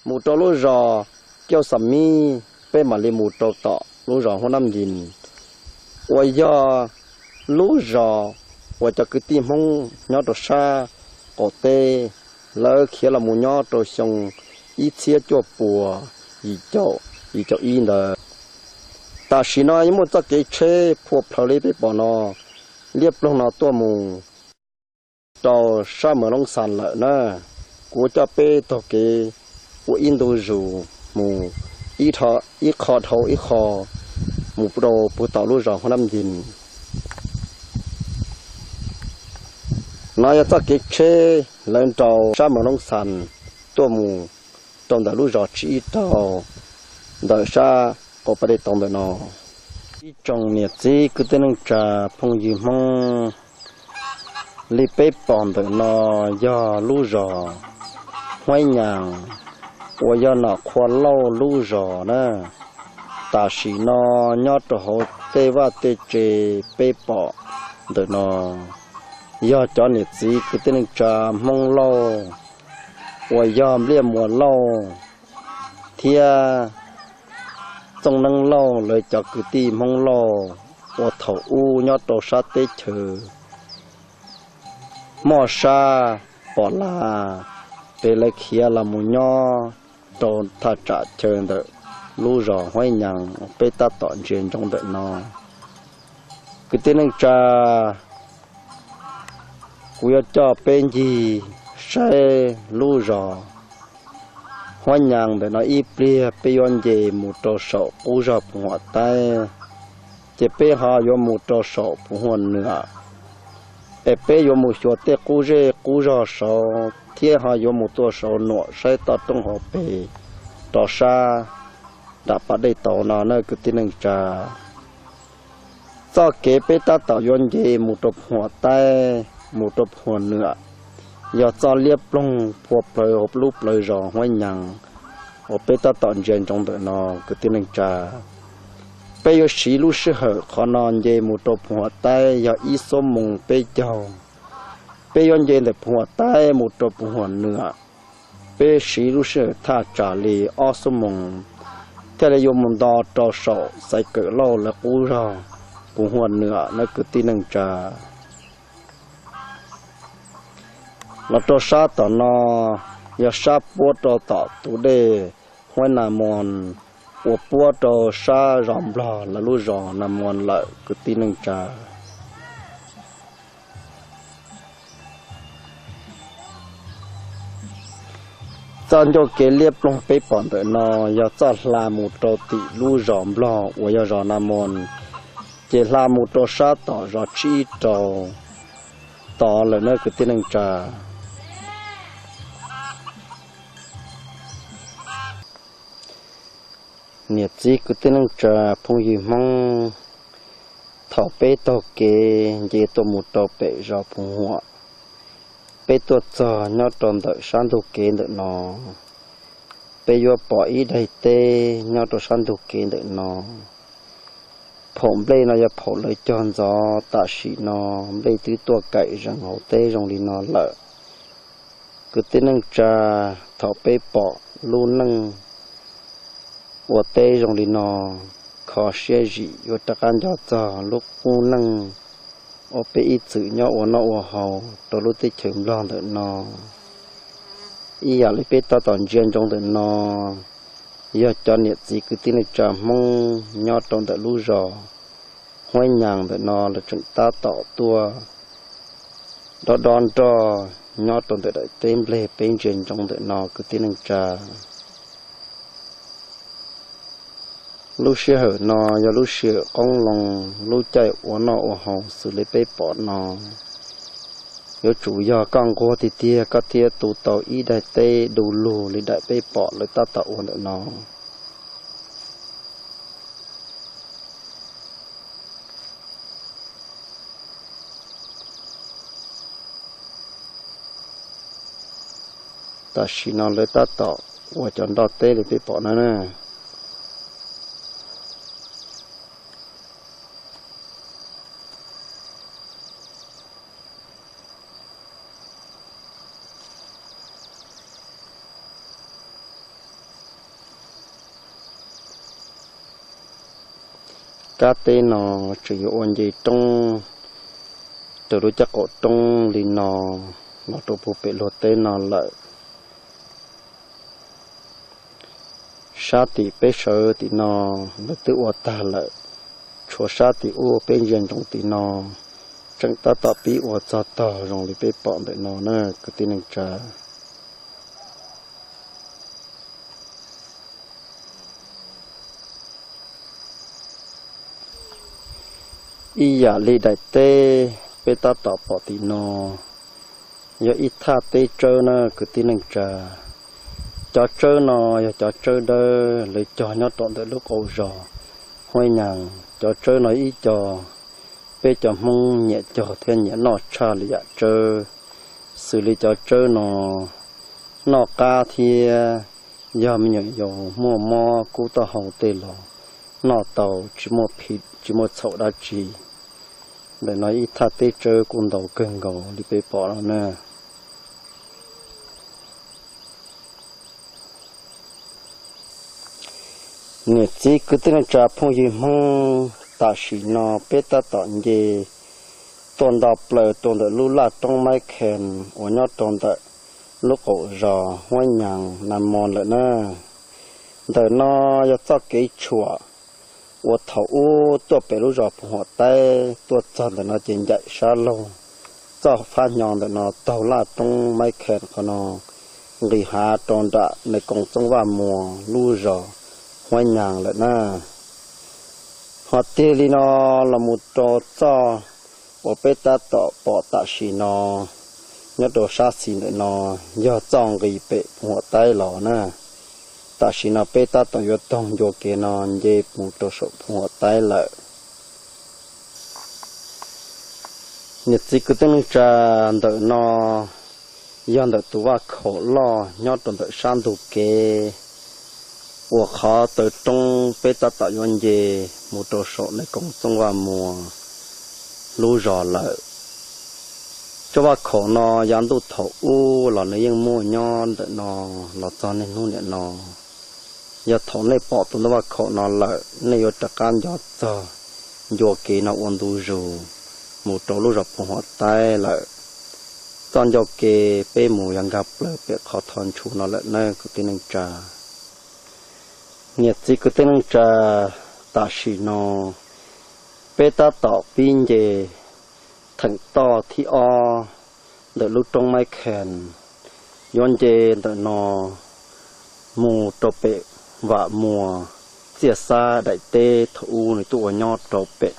mus rau lub zos Kiau Xam Mib, peb mam li mus rau tom lub zos Huab Nab Yis, uas yog lub zos uas cov kwv tij Hmoob nyob rau sab qaum teb, lawv khiav los mus nyob rau xyoo ib txhiab cuaj puas yim caum, yim caum ib ntawd. Tam sim no yeej muaj txoj kev tsheb phua plhaws li peb pom no, liab ploog no tuaj mus rau sab Mawv Loob Xas lawm na. Kuv coj peb taug kev ua ib ntu zus mus ib qho dhau ib qho mus rau puag tom lub zos Huab Nab Yis. No yog txoj kev tsheb lawv nrau sab Mawv Loob Xas tuaj mus rau ntawm lub zos Tsib Ib Rau ntawm sab qaum pas dej tauv ntawm no. Ib tsoom niam txiv kwv tij neej tsa phooj ywg Hmoob, li peb pom ntawm no yog lub zos Huaib Nyas uas yog Nom Qhua Lauj lub zos na. Tam sim no nyob rau hauv tej vaj tej tse peb pom ntawm no yog cov niam txiv kwv tij neej tsa Hmoob Lauj uas yog Npliaj Muas Lauj thiab Txooj Neeb Lauj lawv cov kwv tij Hmoob Lauj uas thaum ub nyob rau sab teb chaws Moj Sab Pom Las, ces lawv khiav los mus nyob rau thaj tsam chaw ntawm lub zos Huaib Nyas peb tab tom ntsia ntsoov ntawm no. Kwv tij neej tsa, kuv yuav coj peb ncig saib lub zos Huaib Nyas ntawm no ib pliag, peb yuav nce mus rau saum qub zos Pus Huam Taib, ces peb ho yuav mus rau saum Pus Huam Nwam, es peb yuav mus xyuas tej qub zej qub zog saud thiab ho yuav mus tuaj saud nuam saib toj roob hauv pes rau sab nram pas dej tauv no na kwv tij neej tsa. Txoj kev peb tab tom yuav nce mus rau Pus Huam Taib, mus rau Pus Huam Nwam, yog txoj liab ploog phua plawv hauv lub plawv zos Huaib Nyas uas peb tab tom ntsia ntsoov ntawm no kwv tij neej tsa. Peb yuav siv lub sij hawm qhov no nce mus rau Pus Huam Taib yog ib xuab moos peb caug. Peb yuav nce ntawm Pus Huam Taib mus rau Pus Huam Nwam, peb siv lub sij hawm thaj tsam li ob xuab moos thiaj li yuav mus nto rau saum Xaiv Kawm Lauj lawv qub zos Pus Huam Nwam na kwv tij neej tsa. Los rau sab tom no yog sab puab rau tom tus dej Huaib Nas Mos uas puab rau sab zos Nplog lawv lub zos Nas Mos lawm kwv tij neej tsa. Txoj ncauj kev liab ploog peb pom ntawm no yog txoj hla mus rau tim lub zos Nplog uas yog zos Nas Mos, ces hla mus rau sab tom zos Tsib Ib Rau tod lawm na kwv tij neej tsa. Niam txiv kwv tij neej tsa phooj ywg Hmoob, thaum peb taug kev nce tuaj mus rau pem zos Pus Huam, peb tuaj txog nyob rau ntawm sab ntug kev ntawm no, peb yuav pom ib daim teb nyob rau sab ntug kev ntawm no. Phaum nplej no yog phaum lawv cog ntxov, tam sim no nplej twb tuaj kaim zees hauv teb zoo li no lawm. Kwv tij neej tsa, thaum peb pom lub neej ua teb zoo li no, kho siab zim yuav rov qab nco txog lub qub neej uas peb ib txwm nyob ua noj ua haus rau lub teb chaws Nplog ntawm no. Ib yam li peb tab tom ntsia ntsoov ntawm no, yog cov niam txiv kwv tij neej tsa Hmoob nyob rau ntawm lub zos Huab Nyas ntawm no lawv tseem tab tom tuaj dob dob nroj nyob rau ntawm daim teb nplej peb ntsia ntsoov ntawm no kwv tij neej tsa. Lub sij hawm no yog lub sij hawm qoob loo, lub caij ua noj ua haus xws li peb pom no, yuav tsum yog koj nquag tiag tiag koj thiaj tu tau ib daim teb du lug li daim peb pom lawv tab tom ua ntawm no. Tam sim no lawv tab tom ua cov nroj teb li peb pom no na. Kab teb no tseem yuav ua nce roob raws lub caj qaum roob li no los rau puag pem luag teb no lawm. Sab tim peb sawv tim no lawv twb ua tag lawm, tshuav sab tim ub peb ntsia ntsoov tim no tseem tab tom pib ua txog tog zoo li peb pom ntawm no na kwv tij neej tsa. Ib yam li daim teb peb tab tom pom tim no yog ib thaj teb tsawb na kwv tij neej tsa. Cov tsawb no yog cov tsawb dawb lawv cog nyob rau ntawm lub qab zos Huab Nyaas. Cov tsawb no ib co peb cov Hmoob nyiam cog thiab nyiam noj tshaj li yam tsawb, xws li cov tsawb no noj qab thiab yog me nyuam yaus muaj mob kub taub hau tej los noj tau tsis muaj phiv tsis muaj txhaum dab tsi. Ntawm no ib thaj teb tsawb kuj ntau kawg nkaus li peb pom no na. Niam txiv kwv tij neej tsa phooj ywg Hmoob, tam sim no peb tab tom nce tuaj nto plaws rau ntawm lub laj roob Maib Khees uas nyob rau ntawm lub qaum zos Huab Nyaas Na Mos lawm na. Ntawm no yog txoj kev tshuam uas thaum ub tuaj pem lub zos Phu Huam Taib tuaj txog ntawm no ces ncaim sab laug txoj fab hnyo ntawm no taug laj roob Maib Khees qhov no nqis hav rau nram Nais Koom Txooj Vaj Muas lub zos Huab Nyaas lawm na. Ho tiag li no los mus rau txoj uas peb tab tom pom tam sim no nyob rau sab xis ntawm no yog txoj nqis pem Phu Huam Taib los na. Tam sim no peb tab tom yuav taug ncua kev no nce mus rau saum Phu Huam Taib lawm. Niam txiv kwv tij neej tsa, ntawm no yog ntawm tus vaj khaum loj nyob rau ntawm sab ntug kev uas qhov taw roob peb tab tom yuav nce mus rau saum Nais Koom Txooj Vaj Muas lub zos lawm. Cov vaj khaum no yav ntuj thaum ub los nws yeej muaj nyob ntawm no los txog niaj hnub niam no. Yog thaum nej pom tus ntoo vaj khaum no lawm, nej yuav rov qab nco txog ncua kev no ua ntu zus mus rau lub zos Phu Huam Taib lawm. Txoj ncua kev peb mus yog nkag plaws pem qhov thov ntshu no lawm na kwv tij neej tsa. Niam txiv kwv tij neej tsa, tam sim no peb tab tom pib nce theem toj thib ob ntawm lub roob Maib Khees, yuav nce ntawm no mus rau pem Vam Muas Txiaj Xab daim teb thaum ub nws tuaj ua nyob rau pem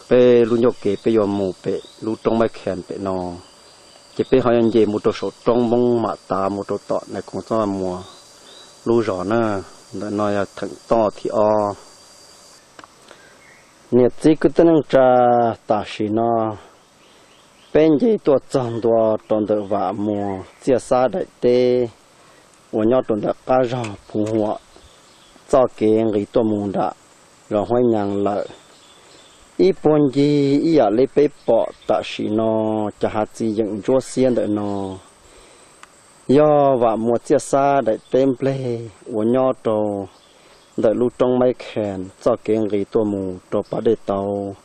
peb lub ncua kev peb yuav mus pem lub roob Maib Khees pem no, ces peb ho yuav nce mus rau saum roob Npoob mam tav mus rau tom Nais Koom Txooj Vaj Muas lub zos na. Ntawm no yog theem toj thib ob. Niam txiv kwv tij neej tsa, tam sim no peb nce tuaj txog ntua rau ntawm Vam Muas Txiaj Xab daim teb uas nyob rau ntawm qab zos Phu Huam, txoj kev nqis tuaj mus nram zos Huab Nyaas lawm. Ib puag ncig ib yam li peb pom tam sim no, cov hav txiv yeem ntsuab xiab ntawm no yog Vam Muas Txiaj Xab daim teb nplej uas nyob rau ntawm lub roob Maib Khees txoj kev nqis tuaj mus rau pas dej tauv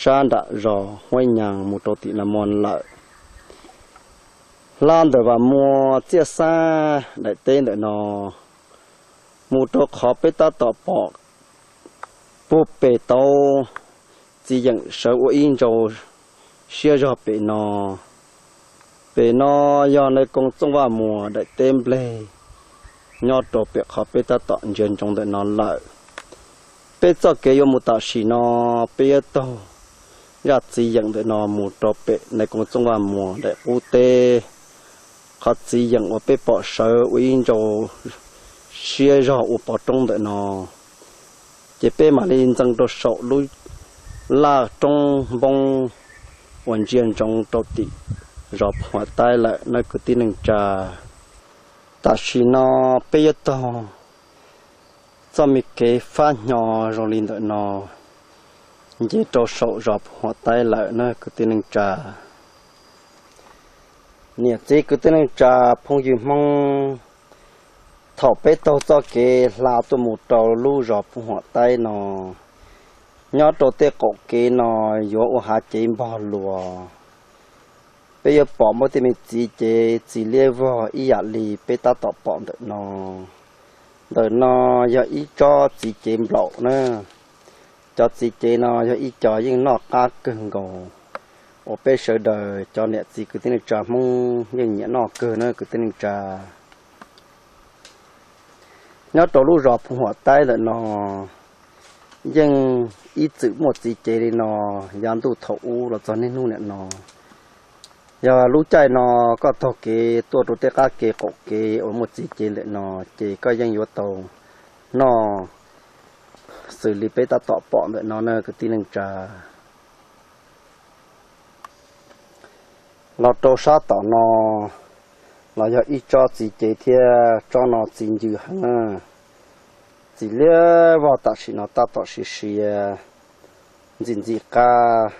sab nram zos Huab Nyaas mus rau tim Na Mos lawm. Hla ntawm Vam Muas Txiaj Xab daim teb ntawm no mus rau qhov peb tab tom pom puag pem tauv, txiv yeem sawv ua ib ntsau siab zog pem no. Pem no yog Nais Koom Txooj Vaj Muas daim teb nplej nyob rau pem qhov peb tab tom ntsia ntsoov ntawm no lawm. Peb txoj kev yuav mus tam sim no, peb yuav taug zaj txiv yeem ntawm no mus rau pem Nais Koom Txooj Vaj Muas daim qub teb. Qhov txiv yeem uas peb pom sawv ua ib ntsau siab zog ua pov roob ntawm no, ces peb mam li ntxeev rau saum lub laj roob Npoob uas ntsia ntsoov rau tim zos Phu Huam Taib lawm na kwv tij neej tsa. Tam sim no peb yuav taug txoj me kev fab hnyo zoo li ntawm no nce rau saum zos Phu Huam Taib lawm na kwv tij neej tsa. Niam txiv kwv tij neej tsa phooj ywg Hmoob, Thaum peb taug txoj kev hla tuaj mus rau lub zos Phooj Huam Taib no, nyob rau tej qaum kev no yuav ua hav cev npog luas. Peb yuav pom muaj tej me txiv cev txiv liab vog ib yam li peb tab tom pom ntawm no. Ntawm no yog ib tsob txiv cev nplaum na. Cov txiv cev no yog ib co yeej noj qab kawg nkaus, uas peb sawv daws cov niam txiv kwv tij neej tsa Hmoob yeej nyiam noj kawg na kwv tij neej tsa. Nyob rau lub zos Phooj Huam Taib ntawm no yeej ib txwm muaj txiv cev li no, yav ntuj thaum ub los txog niaj hnub nim no. Yog lub caij no koj taug kev tuaj rau tej qab kev qaum kev uas muaj txiv cev ntawm no, ces koj yeej yuav tau noj xws li peb tab tom pom ntawm no na kwv tij neej tsa. Los rau sab tom no los yog ib tsob txiv cev thiab, tsob no txiv ncw heev na. Txiv liab vog tam sim no tab tom siav siav ntxim ntxim qab,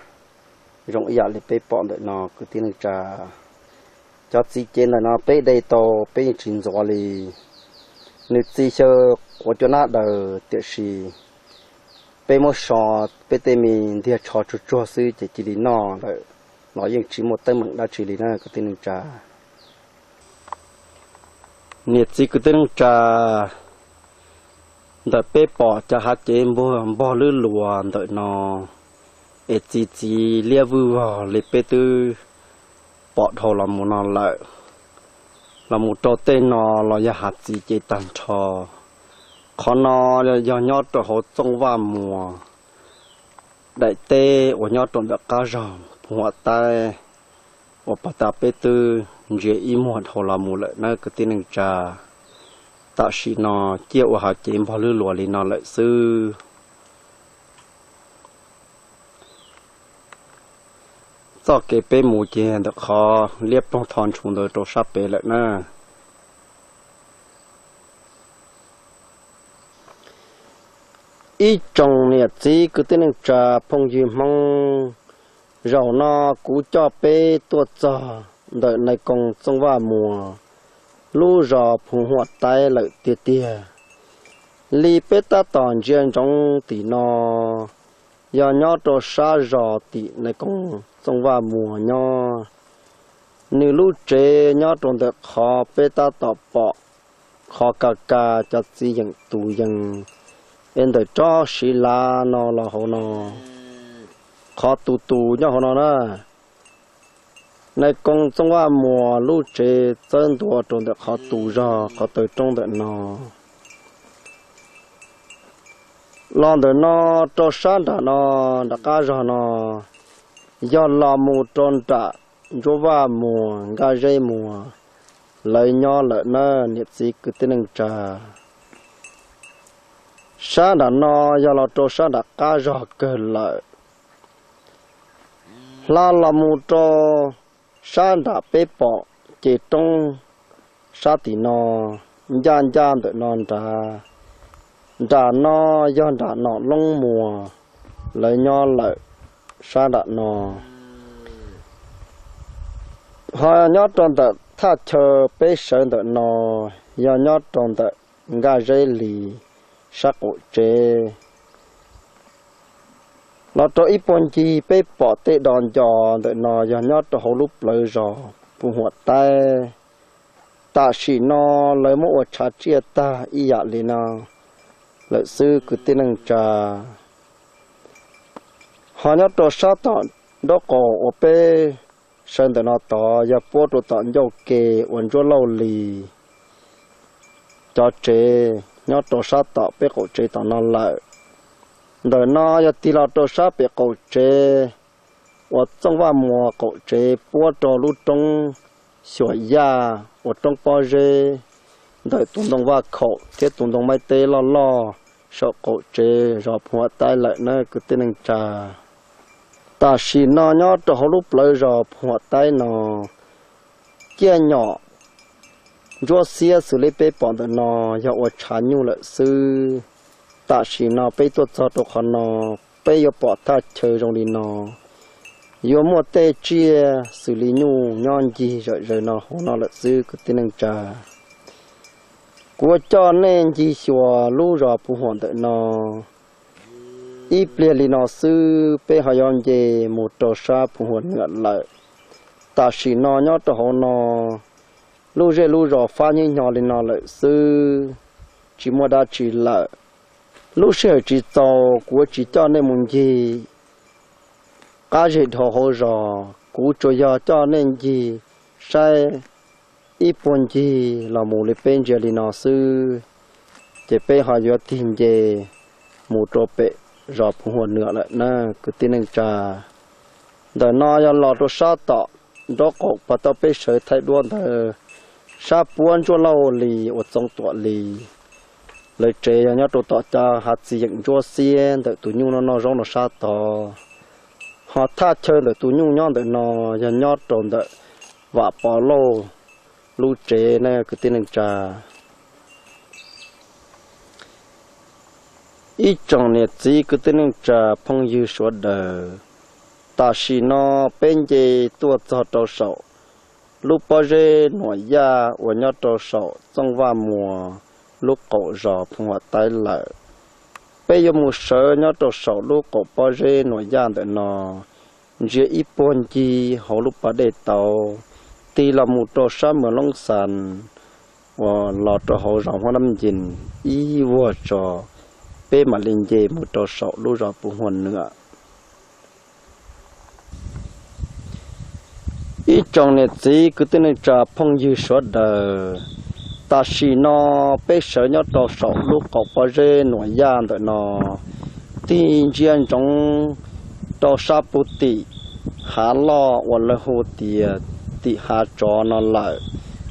zoo ib yam li peb pom ntawm no kwv tij neej tsa. Cov txiv cev ntawm no peb de tau peb yeej tsis ntxuav li. Nws txi xyaw quav cua nab daws, tiam sis peb muab so peb tej me ntiag tsho tsuag tsuag xwb ces cia li noj lawm los yeej tsis muaj teeb meem dab tsi li na kwv tij neej tsa. Niam txiv kwv tij neej tsa, ntawm peb pom cov hav cev npog lwb luas ntawm no es txi txiv liab vwj vog li peb twb pom dhau los mus no lawm. Los mus rau tej no los yog hav txiv cev tag nrho. Qhov no yog nyob rau hauv Txooj Vaj Muas daim teb uas nyob rau ntawm qab zog Phooj Huam Taib, uas pas tas peb twb ntsia ib muag dhau los mus lawm na kwv tij neej tsa. Tam sim no ciaj ua hav cev npog lwb luas li no lawm xwb. Txoj kev peb mus ces ntawm qhov liab ploog tho ntshu ntawd rau sab pem lawm na. Ib tsoom niam txiv kwv tij neej tsa phooj ywg Hmoob, zaum no kuv coj peb tuaj txog ntawm Nais Koos Txooj Vaj Muas lub zos Phooj Huam Taib lawm tiag tiag. Li peb tab tom ntsia ntsoov tim no, yog nyob rau sab zos tim Nais Koos Txooj Vaj Muas nyob. Nws lub tsev nyob rau ntawm qhov peb tab tom pom, qhov ka ka cov txiv yeem tus yees es ntawm tsob siv lav no los hauv no, qhov tus tus nyob hauv no na. Nais Koos Txooj Vaj Muas lub tsev txawb ntua rau ntawm qhov tus zog qhov taw roob ntawm no. Los ntawm no rau sab nram no, nram qab zog no, yog los mus rau nram Ntsuab Vaj Muas, Nkaj Zeb Muas, lawv nyob lawm na niam txiv kwv tij neej tsa. Sab nram no yog los rau sab nram qab zog kawg lawm. Hla los mus rau sab nram peb pom ces roob sab tim no, ncaj ncaj ntawm no nrad. Nram no yog nram Nom Loob Muas, lawv nyob lawm sab nram no. Ho nyob rau ntawm thaj chaw peb sawv ntawm no, yog nyob rau ntawm Nkaj Zeb Lis sab qaum tsev. Los rau ib puag ncig peb pom tej dos ncos ntawm no yog nyob rau hauv lub plawv zos Phooj Huam Taib. Tam sim no lawv muab ua tshav tsiaj tag ib yam li no lawm xwb kwv tij neej tsa. Ho nyob rau sab tom nraub qaum uas peb sawv ntawm no tod yog puab rau tom ncauj ke uas Ntsuab Lauj Lis cov tsev nyob rau sab tom peb qaum tsev tom no lawm. Ntawm no yog tig los rau sab pem qaum tsev uas Txooj Vaj Muas qaum tsev puab rau lub roob Xyuam Yaj uas roob pob zeb ntawm tus ntoo Vaj Khaum thiab tus ntoo Maib Teb loj loj saum qaum tsev zos Phooj Huam Taib lawm na kwv tij neej tsa. Tam sim no nyob rau hauv lub plawv zos Phooj Huam Taib no, ciaj nyom ntsuab xiab xws li peb pom ntawm no yog ua tshav nyuj lawm xwb. Tam sim no peb tuaj txog rau qhov no, peb yuav pom thaj chaw zoo li no, yuav muaj tej tsiaj xws li nyuj nyob ncig zawm zaws no hauv no lawm xwb kwv tij neej tsa. Kuv coj nej ncig xyuas lub zos Phu Huam ntawm no. Ib pliag li no xwb peb ho yuav nce mus rau sab Phu Huam Nwam lawm. Tam sim no nyob rau hauv no, lub zej lub zos fab nyeej hnyo li no lawm xwb, tsis muaj dab tsi lawm. Lub sij hawm tsis txaus kuv tsis coj nej mus ncig qab zej dhau hauv zos, kuv tsuas yog coj nej ncig saib ib puag ncig los mus li peb ntsia li no xwb, ces peb ho yuav tig nce mus rau pem zos Phu Huam Nwam lawm na kwv tij neej tsa. Ntawm no yog los rau sab tom nraub qaum pas tau peb sawv thaij duab ntawd, sab puab Ntsuab Lauj Lis uas Txoov Tuam Lis lawv tsev yog nyob rau tom cov hav txiv yeem ntsuab xiab ntawm tus nyuj noj noj zaub no sab tod. Ho thaj chaw ntawm tus nyuj nyob ntawm no yog nyob rau ntawm Vam Pov Lauj lub tsev na kwv tij neej tsa. Ib tsoom niam txiv kwv tij neej tsa phooj ywg sawv daws, tam sim no peb nce tuaj txog rau saum lub pob zeb Nuam Yaj uas nyob rau saum Txooj Vaj Muas lub qaum zos Phu Huam Taib lawm. Peb yuav mus sawv nyob rau saum lub qaum pob zeb Nuam Yaj ntawm no, ntsia ib puag ncig hauv lub pas dej tauv, tig los mus rau sab Mws Loob Xas uas los rau hauv zos Huab Nab Yees ib vuag tso, peb mam li nce mus rau saum lub zos Phu Huam Nwam. Ib tsoom niam txiv kwv tij neej tsa phooj ywg sawv daws, tam sim no peb sawv nyob rau saum lub qaum pob zeb Nuam Yaj ntawm no, tig ntsia ntsoov rau sab puag tim hav loj uas lawv hu tias tim hav tsov no lawm.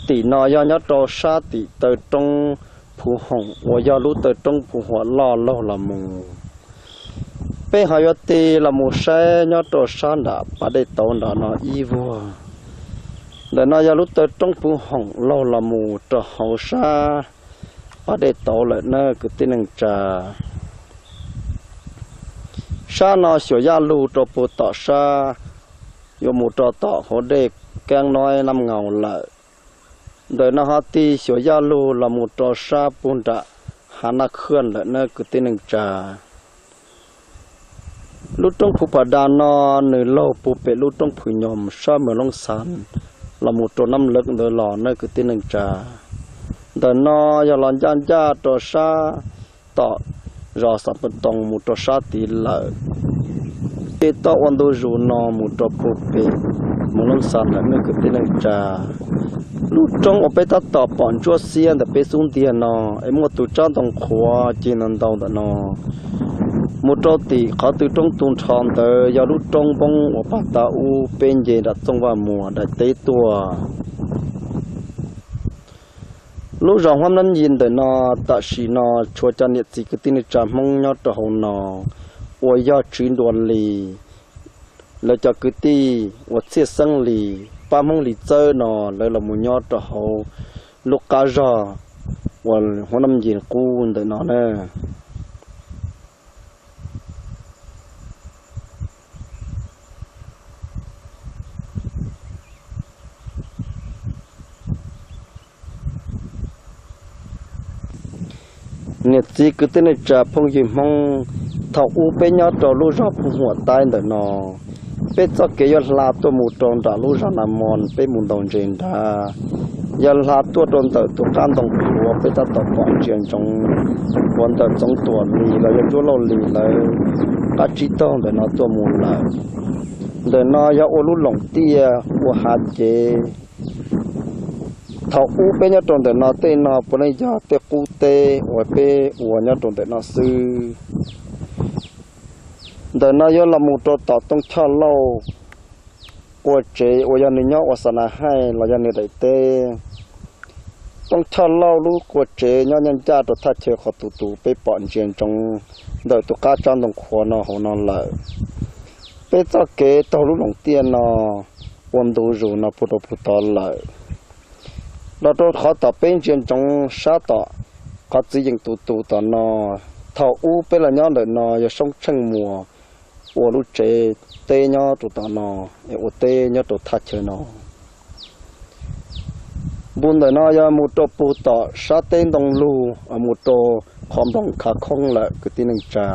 Tim no yog nyob rau sab tim taw roob Phu Hoom uas yog lub taw roob Phu Huam loj laug los mus. Peb ho yuav tig los mus saib nyob rau sab nram pas dej tauv nram no ib vuag. Ntawm no yog lub taw roob Phu Hoom laug los mus rau hauv sab pas dej tauv lawm na kwv tij neej tsa. Sab no xyuas yaj lug rau puag tom sab, yuav mus rau tom hauv dej Kaab Nob Nab Ngaus lawm. Ntawm no ho tig xyuas yaj lug los mus rau sab puag nram hav Naj Khwj lawm na kwv tij neej tsa. Lub roob Phu Pas Das no nws laug puag pem lub roob Phwm Nyoos sab Mws Loob Xas los mus rau Nab Lawv ntawd los na kwv tij neej tsa. Ntawm no yog los ncaj ncaj rau sab tom zos Xam Pas Toos mus rau sab tid lawm. Ces tau ua ntu zus no mus rau puag pem Mws Loob Xas lawm nej kwv tij neej tsa. Lub roob uas peb tab tom pom ntsuab xiab ntawm peb xub ntiag no, es muaj tus tsab ntoo qhuav cig ntau ntau ntawm no mus rau tim qhov tw roob tu nrho ntawd yog lub roob npoob uas pag tau ub peb nce nram Txooj Vaj Muas daim teb tuaj. Lub zos Huab Nab Yis ntawm no, tam sim no tshuav cov niam txiv kwv tij neej tsa Hmoob nyob rau hauv no uas yog Tswv Nruas Lis, lawv cov kwv tij uas Txhiaj Xeeb Lis, pab Hmoob Lis Txawb no lawv los mus nyob rau hauv lub qab zog uas Huab Nab Yis qub ntawm no na. Niam txiv kwv tij neej tsa phooj ywg Hmoob, thaum ub peb nyob rau lub zos Phu Huam Taib ntawm no, peb txoj kev yuav hla tuaj mus rau nram lub zos Nas Mos peb mus ntaus ntses nrad, yog hla tuaj rau ntawm tus qab ntoo qhuav peb tab tom pom ntsia ntsoov uas ntawm Txoov Tuam Lis los yog Ntsuab Lauj Lis lawv qab tsib taug ntawm no tuaj mus lawm. Ntawm no yog ua lub loos tiaj ua hav cev. Thaum ub peb nyob rau ntawm no tej no puav leej yog tej qub teb uas peb ua nyob rau ntawm no xwb. Ntawm no yuav los mus rau tom Tooj Choj Lauj qua tsev uas yog nws nyob ua xa na haij los yog nws daim teb. Tooj Choj Lauj lub qua tsev nyob ncaj ncaj rau thaj chaw qhov tus tus peb pom ntsia ntsoov ntawm tus qab tsab ntoo qhuav no hauv no lawm. Peb txoj kev taug lub loos tiaj no ua ntu zus no puag rau puag tod lawm. Los rau qhov tom peb ntsia ntsoov sab tom qhov txiv yeem tus tus tom no, thaum ub peb los nyob ntawm no yog Soob Tsheej Muas ua lub tsev teb nyob rau tom no, es ua teb nyob rau thaj chaw no. Npu ntawm no yog mus rau puag tom sab teb ntoo lug, mus rau qhov nplooj khav khoob lawm kwv tij neej tsa.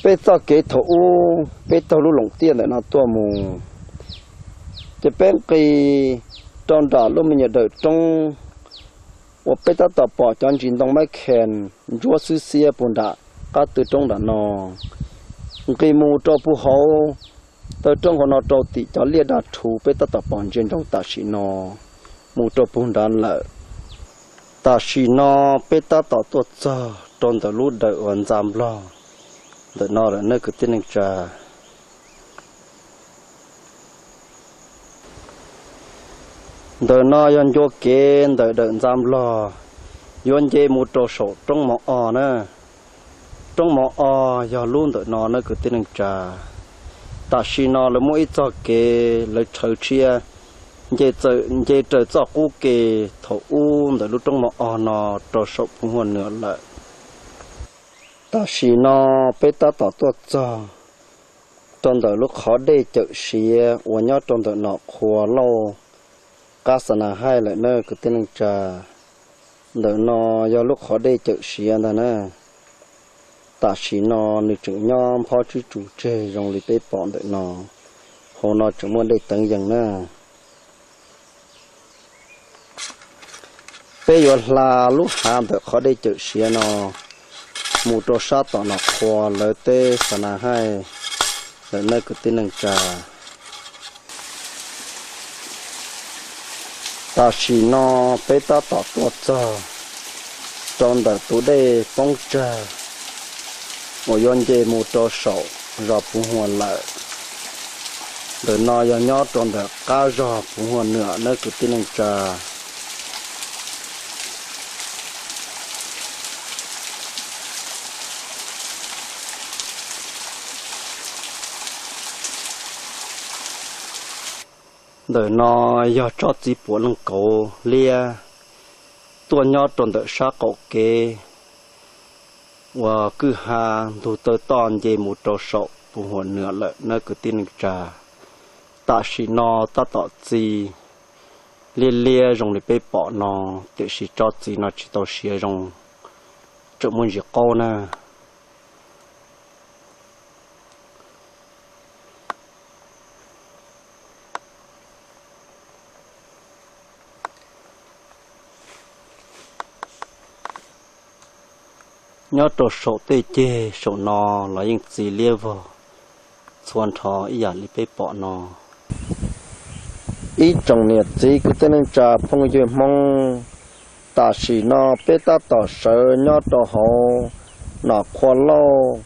Peb txoj kev thaum ub peb taug lub loos tiaj ntawm no tuaj mus, ces peb nqis rau nram lub me nyuam dawm roob uas peb tab tom pom cov ntsis ntoo maib khees ntsuab xwb xiab puag nram qab tw roob nram no, nqis mus rau puag hauv taw roob hauv no rau tim cov liaj daj rhuv peb tab tom pom ntsia ntsoov tam sim no mus rau puag nrad lawm. Tam sim no peb tab tom tuaj txog rau ntawm lub dawm uas ntxa nplog ntawm no lawm nawb kwv tij neej tsa. Ntawm no yog ncua kev ntawm dawm ntxa nplog yuav nce mus rau saum roob mos os na. Roob mos os yog lub ntawm no nawb kwv tij neej tsa. Tam sim no lawv muaj ib txoj kev lawv tshawv tshiab nce raws txoj qub ke thaum ub ntawm lub roob mos os no rau saum Phu Huam Nwam lawm. Tam sim no peb tab tom tuaj txog rau ntawm lub qhov dej cawm siav uas nyob rau ntawm Nom Qhua Lauj qab Xa Na Haij lawm nawb kwv tij neej tsa. Ntawm no yog lub qhov dej cawm siav ntag na. Tam sim no nws tseem nyob nphob tswb tsu tseg zoo li peb pom ntawm no. Hauv no tseem muaj dej teev yees na. Peb yuav hla lub hav ntawm qhov dej cawm siav no mus rau sab tom Nom Qhua lawv teb Xa Na Haij lawm nawb kwv tij neej tsa. Tam sim no peb tab tom tuaj txog rau ntawm tus dej poob tsag uas yuav nce mus rau saum zos Phu Huam lawm. Ntawm no yog nyob rau ntawm qab zos Phu Huam Nwam nawb kwv tij neej tsa. Ntawm no yog tsob txiv puam leej kauv liab tuaj nyob rau ntawm sab qaum kev uas kwj ha ntug taw toj nce mus rau saum Phu Huam Nwam lawm nawb kwv tij neej tsa. Tam sim no tab tom txi liab liab zoo li peb pom no, tiam sis tsob txiv no tsis tau siav zoo, tseem muaj ntsis qaub na. Nyob rau saum tej ceg saum no los yeej txi liab vog txhua nrho ib yam li peb pom no. Ib tsoom niam txiv kwv tij neej tsa phooj ywg Hmoob, tam sim no peb tab tom sawv nyob rau hauv Nom Qhua Lauj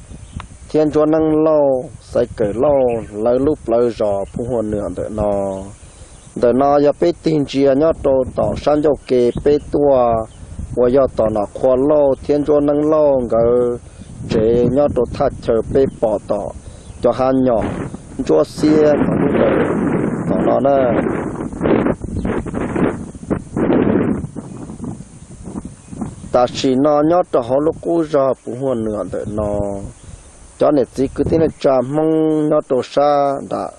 thiab Ntsuab Neeb Lauj, Xaiv Kawm Lauj lawv lub plawv zos Phu Huam Nwam ntawm no. Ntawm no yog peb tig ntsia nyob rau tom sab ncauj ke peb tuaj uas yog tom Nom Qhua Lauj thiab Ntsuab Neeb Lauj nkawd tsev nyob rau thaj chaw peb pom tom cov hav nyom ntsuab xiab tom lub dawm tom no na. Tam sim no nyob rau hauv lub qub zos Phu Huam Nwam ntawm no, cov niam txiv kwv tij neej tsa Hmoob nyob rau sab nram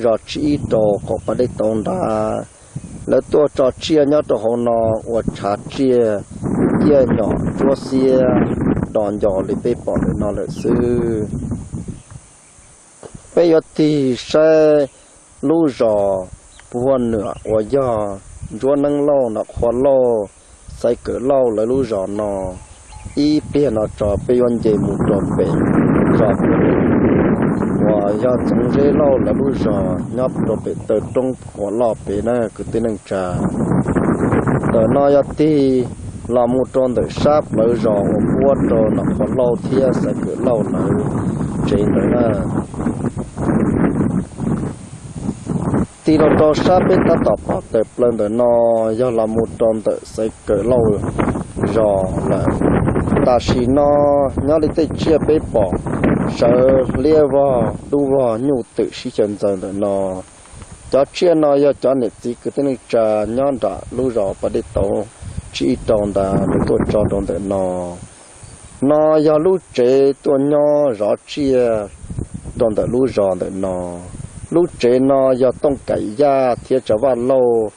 zos Tsib Ib Rau qaum pas dej tauv nrad, lawv tuaj tso tsiaj nyob rau hauv no ua tshav tsiaj ciaj nyom ntsuab xiab do nco li peb pom ntawm no lawm xwb. Peb yuav tig saib lub zos Phu Huam Nwam uas yog Ntsuab Neeb Lauj, Nom Qhua Lauj, Xaiv Kawm Lauj lawv lub zos no. Ib pliag no tso peb yuav nce mus rau pem zos uas yog Txoov Zeb Lauj lawv lub zos nyob rau pem taw roob uas loj pem na kwv tij neej tsa. Ntawm no yog tig los mus rau ntawm sab plawv zos uas puab rau Nom Qhua Lauj thiab Xaiv Kawm Lauj lawv tsev ntawd na. Tig los rau sab peb tab tom pom tawm plaws ntawm no yog los mus rau ntawm Xaiv Kawm Lauj zos lawm. Tam sim no nyob li tej tsiaj peb pom sawv liab vog dub vog nyuj twm sib xyaw ntxaws ntawm no. Cov tsiaj no yog cov niam txiv kwv tij neej tsa nyob nram lub zos pas dej tauv Tsib Ib Rau ntawd lawv tuaj tso rau ntawm no. No yog lub tsev tuaj nyob zov tsiaj rau ntawm lub zos ntawm no. Lub tsev no yog Tooj Kaim Yaj thiab Tsav Vaj Lauj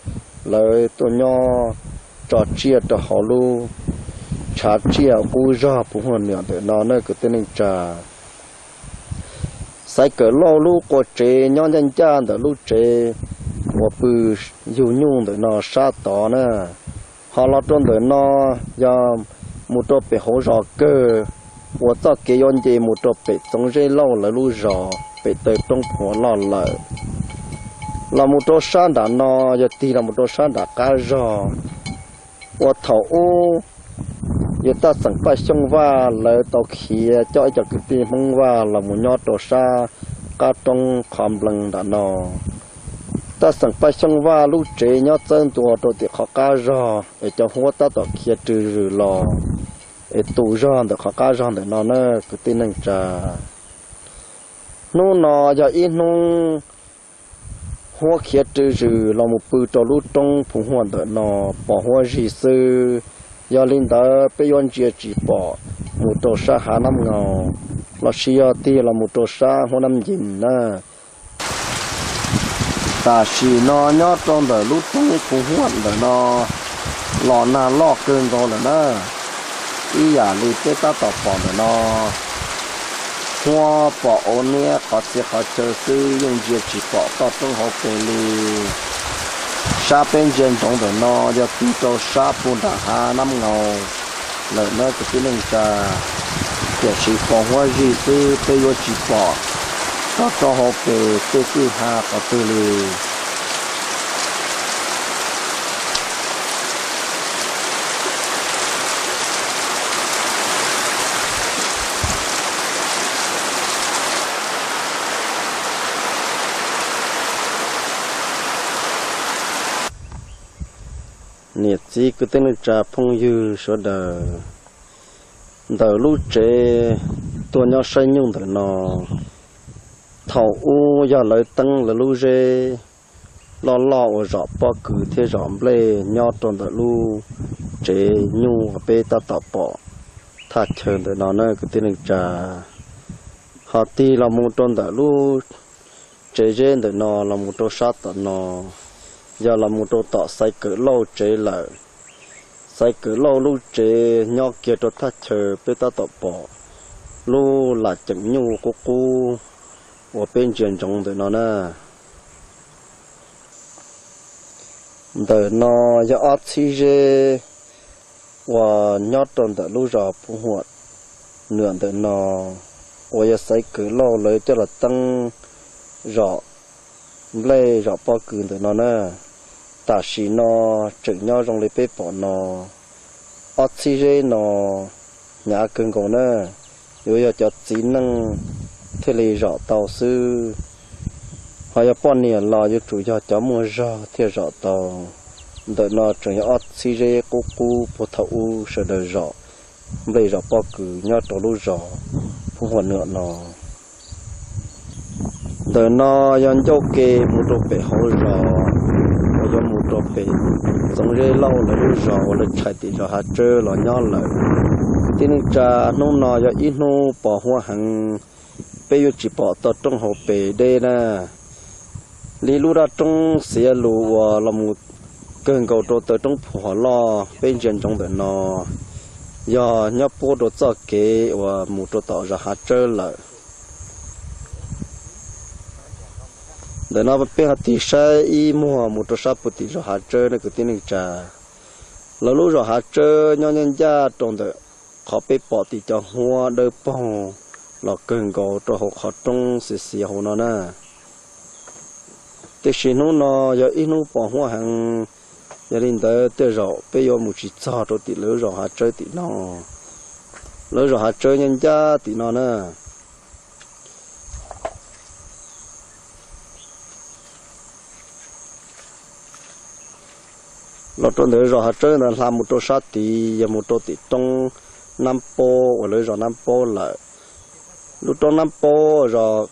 lawv tuaj nyob tso tsiaj rau hauv lub tshav tsiaj qub zog puv huaj nwam ntawm no na kwv tij neej tsa. Xaiv Kawm Lauj lub qua tsev nyob ncaj ncaj ntawm lub tsev uas pw yug nyuj ntawm no sab tod na. Ho los rau ntawm no yog mus rau pem hauv zos kawg, uas txoj kev yuav nce mus rau pem Txoov Zeb Lauj lawv lub zos pem taw roob Phuam Loj lawm. Los mus rau sab nram no yog tig los mus rau sab nram qab zog, uas thaum ub yog Taj Xeem Paj Xyooj Vaj lawv tau khiav coj ib co kwv tij Hmoob Vaj los mus nyob rau sab qab roob qhov nplees nram no. Taj Xeem Paj Xyooj Vaj lub tsev nyob txawb ntua rau tim qhov qab zog es cov huab tab tom khiav rw zws los es tu zog ntawm qhov qab zog ntawm no na kwv tij neej tsa. Hnub no yog ib hnub huab khiav rw zws los mus pw rau lub roob phu huaj ntawm no pos huab zig xwb. Yog li ntawd peb yuav ntsia tsis pom mus rau sab hav Nab Ngaus los sis yog tig los mus rau sab huab Nab Ncis na. Tam sim no nyob rau ntawm lub roob phu huaj ntawm no los nag loj kawg nkaus lawm na. Ib yam li peb tab tom pom ntawm no, huab pom ua niab qhov txhia qhov chaw xwb, yeej ntsia tsis pom toj roob hauv pes li. Sab peb ntsia ntsoov ntawm no yog tig rau sab puag nram hav Nab Ngaus lawm na kwv tij neej tsa. Tiam sis pos huab zig xwb peb yuav tsis pom toj roob hauv pes tej kwj ha qhov twg li. Niam txiv kwv tij neej tsa phooj ywg sawv daws, ntawm lub tsev tuaj nyob saib nyuj ntawm no, thaum ub yog lawv teeb lawv lub zeb loj loj uas zom pob kws thiab zom nplej nyob rau ntawm lub tsev nyuj uas peb tab tom pom thaj chaw ntawm no na kwv tij neej tsa. Ho tig los mus rau ntawm lub tsev zeb ntawm no los mus rau sab tom no, yog los mus rau tom Xaiv Kawm Lauj tsev lawm. Xaiv Kawm Lauj lub tsev nyob kiag rau thaj chaw peb tab tom pom lub lam ceem nyuj qub qub uas peb ntsia ntsoov ntawm no na. Ntawm no yog ob txhib zeb uas nyob rau ntawm lub zos Phu Huam Nwam ntawm no, uas yog Xaiv Kawm Lauj lawv coj los teeb zom nplej zom pob kws ntawm no na. Tam sim no tseem nyob zoo li peb pom no, ob txhib zeb no hnyav kawg nkaus na, yuav yog cov txiv neej thiaj li zom tau xwb. Ho yog poj niam los yuav tsum yog cov muaj zog thiaj zom tau. Ntawm no tseem yog ob txhib zeb qub qub puag thaum ub sawv daws zom nplej zom pob kws nyob rau lub zos Phu Huam Nwam no. Ntawm no yog ncauj ke mus rau pem hauv zos, uas yuav mus rau pem Txoov Zeb Lauj lawv lub zos uas lawv tshais tim zos Hav Tsawb los nyob lawm. Kwv tij neej tsa, hnub no yog ib hnub pos huab heev, peb yuav tsis pom toj roob hauv pes deb na. Li lub daj roob Xiav Lus uas los mus kawg nkaus rau taw roob Phu Huam Loj peb ntsia ntsoov ntawm no, yog nyob puab rau txoj kev uas mus rau tom zos Hav Tsawb lawm. Ntawm no peb ho tig saib ib muag mus rau sab puag tim zos Hav Tsawb na kwv tij neej tsa. Lawv lub zos Hav Tsawb nyob ncaj ncaj rau ntawm qhov peb pom tim cov huab dawb paug los kawg nkaus rau hauv qhov roob xiav xiav hauv no na. Tiam sis hnub no yog ib hnub pos huab heev, yog li ntawd tej zaum peb yuav mus tsis txog rau tim lawv zos Hav Tsawb tim no. Lawv zos Hav Tsawb nyob ncaj tim no na. Los rau ntawm zos Hav Tsawb ntawd hla mus rau sab tid yog mus rau tim roob Nab Paub uas lawv zos Nab Paub lawm. Lub roob Nab Paub, zos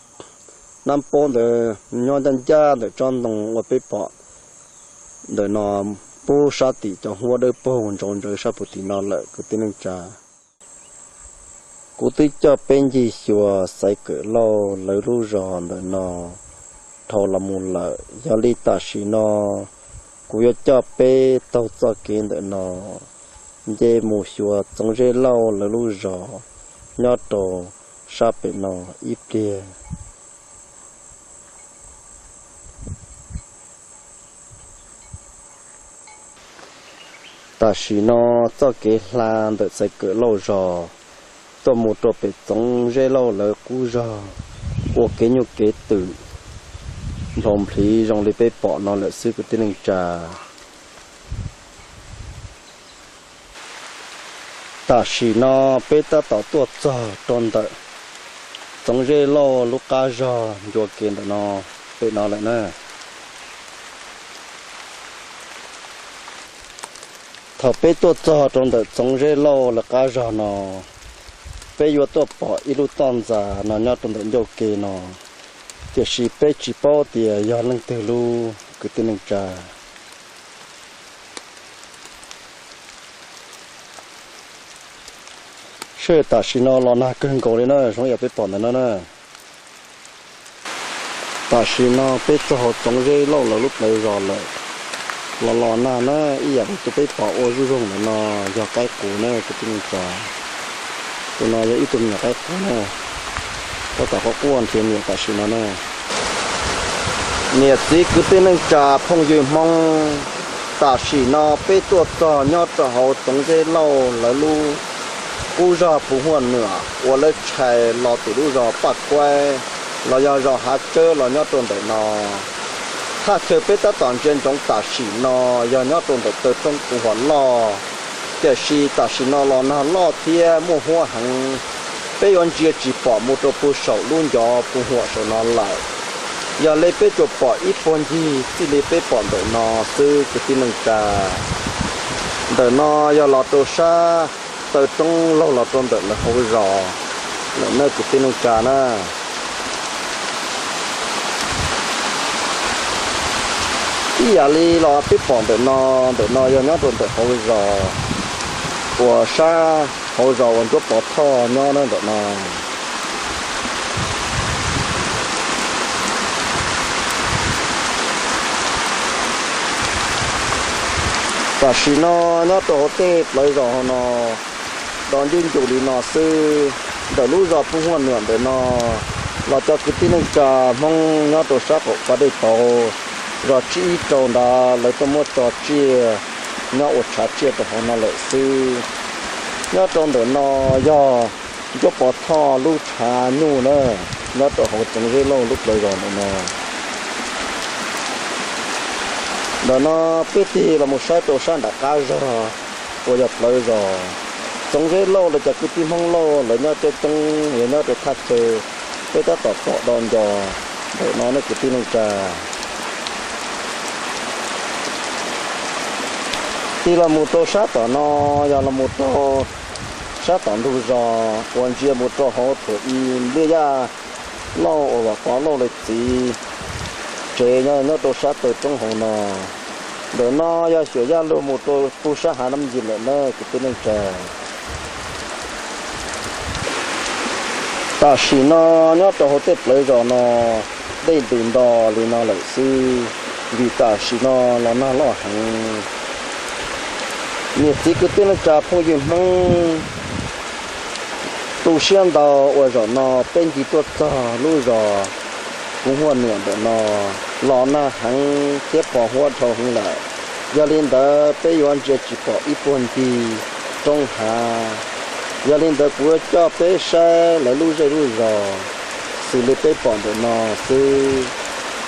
Nab Paub ntawd nyob ncaj ncaj ntawm tsob ntoo uas peb pom ntawm no, pub sab tim cov huab dawb paug ntsoov ntawd sab puag tim no lawm kwv tij neej tsa. Kuv twb coj peb ncig xyuas Xaiv Kawm Lauj lawv lub zos ntawm no dhau los mus lawm. Yog li tam sim no kuv yuav coj peb taug txoj kev ntawm no nce mus xyuas Txoov Zeb Lauj lawv lub zos nyob rau sab pem no ib pliag. Tam sim no txoj kev hla ntawm Txhais Kawm Lauj zos tuaj mus rau pem Txoov Zeb Lauj lawv qub zos ua kev nyuj kev twm nplhov nplhiv zoo li peb pom no lawm xwb kwv tij neej tsa. Tam sim no peb tab tom tuaj txog rau ntawm Txoov Zeb Lauj lub qab zog ncua kev ntawm no, pem no lawm na. Thaum peb tuaj txog rau ntawm Txoov Zeb Lauj lawv qab zog no, peb yuav tuaj pom ib lub toj ntxas no nyob rau ntawm ncauj ke no, tiam sis peb tsis paub tias yog leej twg lub kwv tij neej tsa. Sij hawm tam sim no los nag kawg nkaus li na, zoo yam peb pom ntawm no na. Tam sim no peb txog hauv Txoov Zeb Lauj lawv lub plawv zos lawm. Los los nag na, ib yam li tus peb pom ua zuj zus ntawm no yog qaib qus na kwv tij neej tsa. Tus no yog ib tug me nyuam qaib qus na, tab tom quaj quaj nrhiav niam tam sim no na. Niam txiv kwv tij neej tsa phooj ywg Hmoob, tam sim no peb tuaj txog nyob rau hauv Txoov Zeb Lauj lawv lub qub zog Phu Huaj Nuam uas lawv tshais los tim lub zos Paj Kuaib los yog zos Hav Tsawb los nyob rau ntawm no. Thaj chaw peb tab tom ntsia ntsoov tam sim no yog nyob rau ntawm taw roob Phu Huam Loj, tiam sis tam sim no los nag loj thiab muaj huab heev, peb yuav ntsia tsis pom mus rau puag saum lub ncov Phu Huam saum no lawm. Yog li peb tsuas pom ib puag ncig txij li peb pom ntawm no xwb kwv tij neej tsa. Ntawm no yog los rau sab taw roob laug los rau ntawm lawv hauv zos lawm na kwv tij neej tsa na. Ib yam li los peb pom ntawm no, ntawm no yog nyob rau ntawm hauv zos, uas sab hauv zos uas Ntsuab Pov Thoj nyob na ntawm no. Tam sim no nyob rau hauv tej plawv zos hauv no, do ncuj ncuj li no xwb. Ntawm lub zos Phu Huaj Nuam ntawm no los cov kwv tij neej tsa Hmoob nyob rau sab qaum pas dej tauv, zos Tsib Ib Rau ntawd lawv tuaj muab tso tsiaj nyob ua tshav tsiaj rau hauv no lawm xwb. Nyob rau ntawm no yog Ntsuab Pov Thoj lub tshav nyuj na, nyob rau hauv Txoov Zeb Lauj lub plawv zos ntawm no. Ntawm no peb tig los mus saib rau sab nram qab zog uas yog plawv zos Txoov Zeb Lauj lawv cov kwv tij Hmoob Lauj lawv nyob coob coob, yog nyob rau thaj chaw peb tab tom pom do nco ntawm no nej kwv tij neej tsa. Tig los mus rau sab tom no, yog los mus rau sab tom ntug zos uas ntsia mus rau hauv Thuam I Npliaj Yaj Lauj uas Vam Pov Lauj lawv txiv tsev nyob, nyob rau sab taw roob hauv no. Ntawm no yog xyuas yaj luag mus rau pug sab hav Nab Yis lawm na kwv tij neej tsa. Tam sim no nyob rau hauv tej plawv zos no dej ntws nto li no lawm xwb, vim tam sim no los nag loj heev. Niam txiv kwv tij neej tsa phooj ywg Hmoob, tu siab ntau uas zaum no peb ncig tuaj txog lub zos Phu Huaj Nuam ntawm no los nag heev thiab pos huab dhau heev lawm. Yog li ntawd peb yuav ntsia tsis pom ib puag ncig roob hav. Yog li ntawd kuv yuav coj peb saib lawv lub zej lub zos xws li peb pom ntawm no xwb.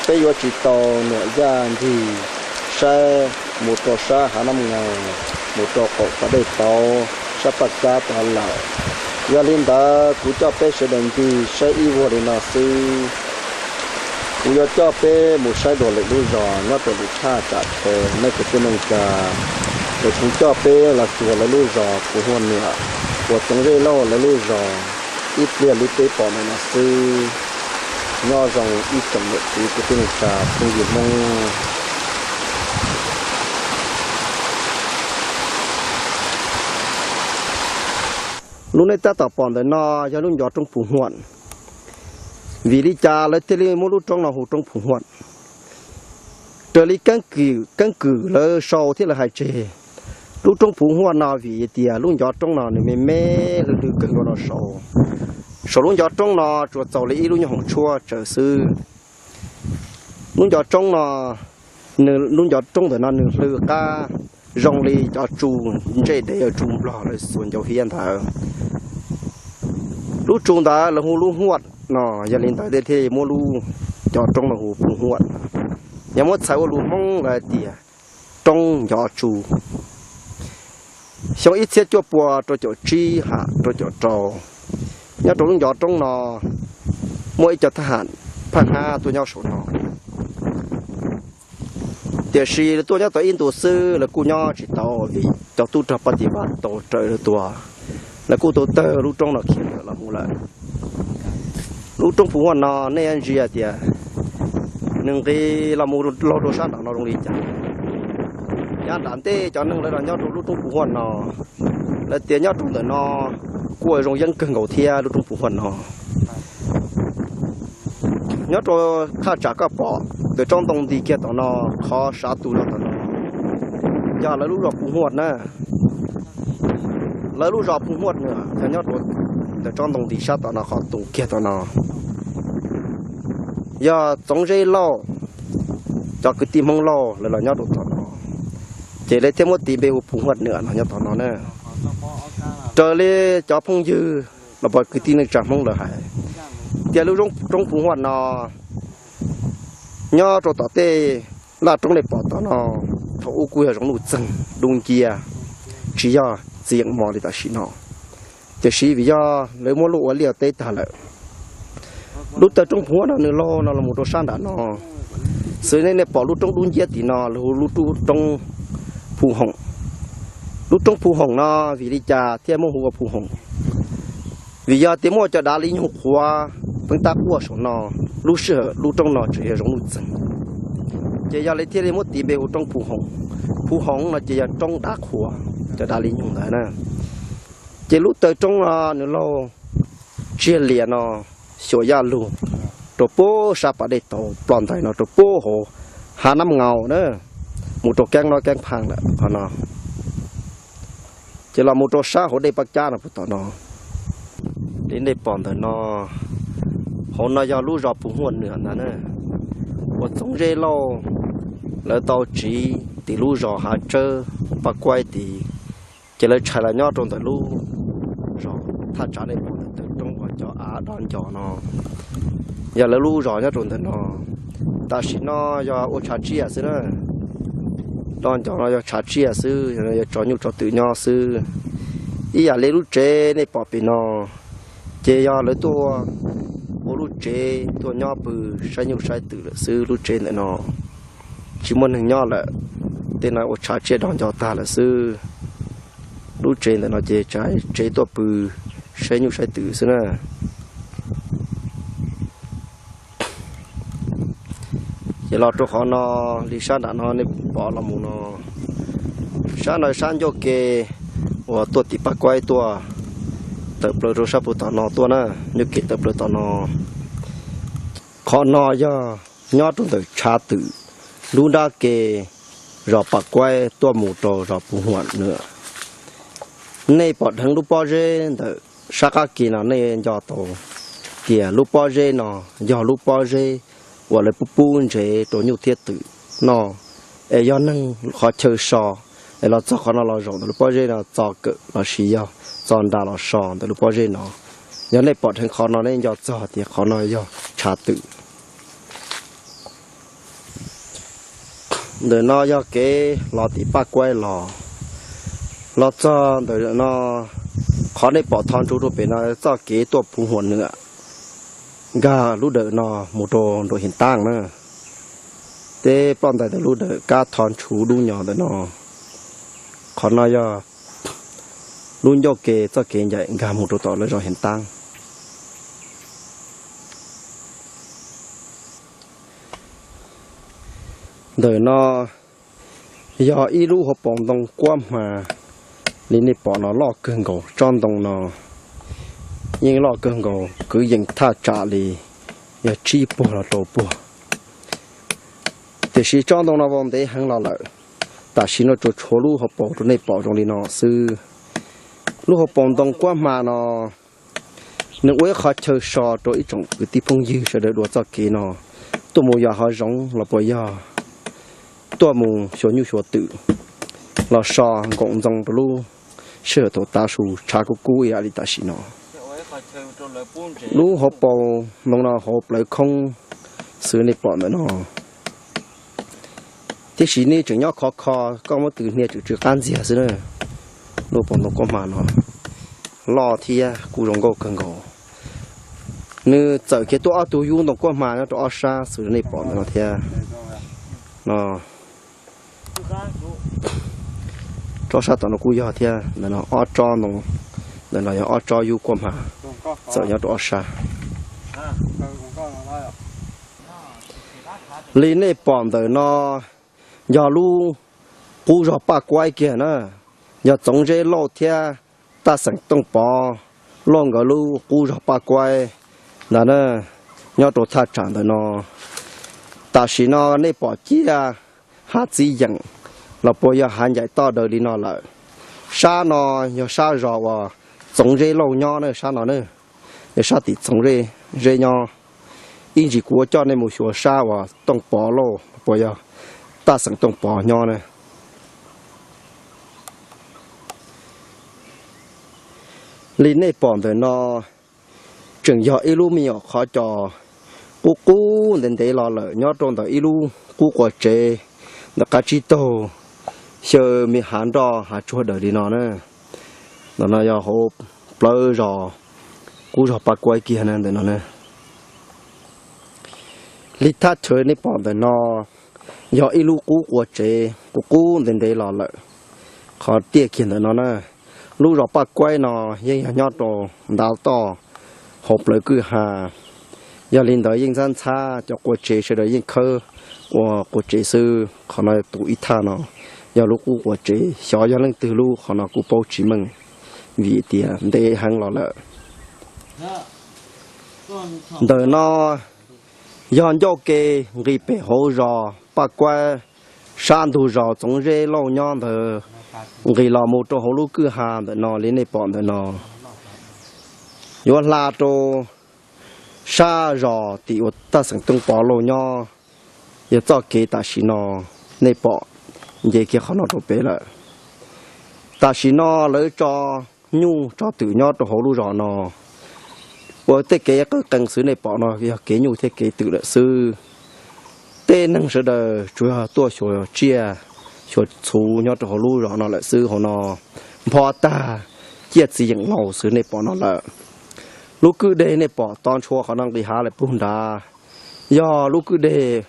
Peb yuav tsis tau nuam yaj ncig saib mus rau sab hav Nab Ngas, mus rau qaum pas dej tauv sab Paj Kab tod lawm. Yog li ntawd kuv coj peb sawv daws ncig saib ib vuag li no xwb. Kuv yuav coj peb mus saib dua lwm lub zos nyob rau lwm thaj tsam khe nej kwv tij neej tsa, es kuv coj peb los xyuas lawv lub zos Phu Huaj Nuam uas Txoov Zej Lauj lawv lub zos ib pliag li peb pom ntawm no xwb. Nyob zoo ib tsoom niam txiv kwv tij neej tsa phooj ywg Hmoob. Lub nej tab tom pom ntawm no yog lub ncov roob Phu Huaj. Vim li cas lawv thiaj li muab lub roob no hu Roob Phu Huaj? Raws li keeb kwm lawv sau thiab lawv hais tseg, lub Roob Phu Huaj no vim tias lub ncov roob no nws me me hlwb hlwb kawg nkaus no saud. Saum lub ncov roob no tsuas txaus li ib lub nyuag hoom tshuaj tsawv xwb. Lub ncov roob no, nws lub ncov roob ntawm no nws hlwb qab zoo li cov tsu ntsej dev, tsu nplog lawv xuas ncau hiab ntawd. Lub tsu ntawd lawv hu lub huaj no, yog li ntawd thiaj muab lub ncov roob no hu Phu Huaj. Yog muab txhais ua lus Hmoob lawv hais tias roob ncov tsu. Xyoo ib txhiab cuaj pua rau caum tsib ham rau caum rau, nyob rau lub ncov roob no muaj ib co thab ham phaj hab tuaj nyob saum no. Tiam sis lawv tuaj nyob tau ib ntus xwb lawv kuj nyob tsis tau vim cov tub rog Paj Tis Vaj tau raws lawv tua, lawv kuj tau tawg lub roob no khiav lawm los mus lawm. Lub Roob Phu Huaj no nej ntsia tias nws nqis los mus laug rau sab nram no zoo li cas. Yav nram ntej cov neeg lawv los nyob rau lub Roob Phu Huaj no, lawv tias nyob rau ntawm no kuj zoo yeeb kawg nkaus thiab lub Roob Phu Huaj no. Nyob rau thaj tsam koj pom ntawm tsob ntoo nti kiag tom no, qhov sav tus los tom no, yog lawv lub zos Phu Huaj na. Lawv lub zos Phu Huaj na yog nyob rau ntawm tsob ntoo nti sab tom no qhov tus kiag tom no. Yog Txoov Zeb Lauj, cov kwv tij Hmoob Lauj lawv los nyob rau tom no, ces lawv thiaj muab tis npe hu Phu Huaj Nwm los nyob tom no na. Raws li cov phooj ywg los pom kwv tij neej tsa Hmoob lawv hais tias lub roob Phu Huaj no nyob rau tom tej laj roob nej pom tom no, thaum ub kuj yog zoov nuj txeeg dub nciab, tsis yog txiv yeem mos li tam sim no. Tiam sis vim yog lawv muab lub ua liaj teb tag lawm, lub taw roob Phu Huaj no nws laug no los mus rau sab nram no xwb. Nej pom lub roob dub nciab tim no lawv hu lub roob Phu Hoom. Lub roob Phu Hoom no vim li cas thiaj muab hu ua Phu Hoom? Vim yog tias muaj cov dav li nyug qhuav peeb tab quaj saum no, lub sij hawm lub roob no tseem yog zoov nuj txeeg, ces yog li thiaj li muab tis npe hu roob Phu Hoom. Phu Hoom no ces yog roob dav qhuav, cov dav li nyug ntawd na. Ces lub taw roob no nws laug tsiaj lias no xyuas yaj lug rau puag sab pas dej tauv ploj ntais no rau puag hauv hav Nab Ngaus na, mus rau keeb no keeb phaaj lawm qhov no, ces los mus rau sab hauv dej Paj Kab no puag tom no. Li nej pom ntawm no, hauv no yog lub zos Phu Huaj Nwm ntag na, uas Txoov Zeb Lauj lawv tau tsiv tim lub zos Hav Tsawb Paj Kuaib tid, ces lawv tshais los nyob rau ntawm lub zos thaj tsam nej pom ntawm taw roob uas cov av do nco no, yog lawv lub zos nyob rau ntawm no. Tam sim no yog ua tshav tsiaj xwb na, do nco no yog tshav tsiaj xwb, yog tso nyuj tso twm nyob xwb. Ib yam li lub tsev nej pom pem no, ces yog lawv tuaj ua lub tsev tuaj nyob pw saib nyuj saib twm lawm xwb. Lub tsev ntawm no tsis muaj neeg nyob lawm, tej no ua tshav tsiaj do nco tag lawm xwb. Lub tsev ntawm no ces tsev tuaj pw saib nyuj saib twm xwb na. Ces los rau qhov no, li sab nram no nej pom los mus no, sab no sab ncauj ke uas tuaj tim Paj Kuaib tuaj, tawm plaws rau sab puag tom no tuaj na, ncauj ke tawm plaws tom no. Qhov no yog nyob rau ntawm tshav twm lub nrab ke zos Paj Kuaib tuaj mus rau zos Phu Huam Nwm. Nej pom dheev lub pob zeb ntawm sab qab ke no nej nco tau tias lub pob zeb no yog lub pob zeb uas lawv pub pub ntsev rau nyuj thiab twm noj, es yog neeg qhov chaw so, es los txog qhov no los zaum ntawm lub pob zeb no txo kawm lossis yog txo nra los so ntawm lub pob zeb no. Yog nej pom dheev qhov no nej nco txog tias qhov no yog tshav twm. Ntawm no yog kev los tim Paj Kuaib los, los txog ntawm no, qhov nej pom tho ntsug rau pem no txoj kev tuaj Phu Huam Nwm nkag lub dawm no mus rau nram Hiav Taab na. Tej ploj ntais ntawm lub dawm kab tho ntshuv dub nyo ntawm no. Qhov no yog lub ncauj ke txoj kev ncaim nkag mus rau tom lawv zos Hiav Taab. Ntawm no yog ib lub hauv paus ntoo kuab hma li nej pom no loj kawg nkaus, tsob ntoo no yeej loj kawg nkaus kwv yees thaj tsam li yog tsib puag los rau puag. Tiam sis tsob ntoo no vau ntev heev los lawm, tam sim no tsuas tshuav lub hauv paus rau nej pom zoo li no xwb. Lub hauv paus ntoo kuab hma no, nws ua ib qhov chaw so rau ib tsoom kwv tij phooj ywg sawv daws dua txoj kev no tuaj mus yos hav zoov los puas yog tuaj mus xyuas nyuj xyuas twm los so nkaum ntxoo rau lub sij hawm thaum tav su tshav kub kub ib yam li tam sim no. Lub hauv paus ntoo no hauv plawv khoob xwb nej pom ntawm no, tiam sis nej tseem nyob khov kho, koj muab tus hnia tseem tsw qab ntxiag xwb na. Lub hauv paus ntoo kuab hma no loj thiab kuj zoo nkauj kawg nkaus. Nws txawm kiag tuaj ob tug yub ntoo kuab hma nyob rau ob sab xwb nej pom ntawm no thiab no. Tsob sab tom no kuj yog thiab ntawm no ob tsob ntoo, ntawm no yog ob tsob yub kuab hma txawm nyob rau ob sab. Li nej pom ntawm no yog lub qub zog Paj Kuaib kiag na, yog Txoov Zeb Lauj thiab Taj Xeem Tooj Pov Lauj nkawd lub qub zog Paj Kuaib ntawd na, nyob rau thaj tsam ntawm no. Tam sim no nej pom ciaj hav txiv yeem los puas yog hav ncaim toj daws li no lawm. Sab no yog sab zos uas Txoov Zeb Lauj nyob na, sab no na, sab tim Txoov Zeb nyob. Ib ntsis kuv yuav coj nej mus xyuas sab uas Tooj Pov Lauj puas yog Taj Xeem Tooj Pov nyob na. Li nej pom ntawm no tseem yog ib lub me nyuam qhov cos qub qub ntev ntev los lawm nyob rau ntawm ib lub qub quas tsev ntawm qab tsib taug xyaw me hav nroj hav tsuag daws li no na. Ntawm no yog hauv plawv zos qub zog Paj Kuaib kiag na ntawm no na. Li thaj chaw nej pom ntawm no yog ib lub qub quas tsev qub qub ntev ntev los lawm. Qhov tiaj kiag ntawm no na, lub zos Paj Kuaib no yeej yog nyob rau ntav toj hauv plawv kwj ha. Yog li ntawd yeej ntxhab ntxhab cov quas tsev sawv daws yeej khawb ua quas tsev xwb. Qhov no tus ib thaj no yog lub qub quas tsev, xyov yog leej twg lub qhov no kuj paub tsis meej vim tias ntev heev los lawm. Ntawm no yog ncauj ke nqis pem hauv zos Paj Kuaib, sab ntug zos Txoov Zeb Lauj nyob ntawd, nqis los mus rau hauv lub kwj ha ntawm no li nej pom ntawm no. Yuav hla rau sab zos tim uas Taj Xeem Tooj Pov Lauj nyob, yog txoj kev tam sim no nej pom nce kiag qhov no rau pem lawm. Tam sim no lawv tso nyuj tso twm nyob rau hauv lub zos no, ua tej kev qeeb qees xwb nej pom no yog kev nyuj thiab kev twm lawm xwb. Tej neeg sawv daws tsuas yog tuaj xyuas tsiaj xyuas txhu nyob rau hauv lub zos no lawm xwb. Hauv no npho tag, ciaj txiv yeem laus xwb nej pom no lawm. Lub kwj deg nej pom to ntshua qhov no nqis hav lawm puag nrad, yog lub kwj deg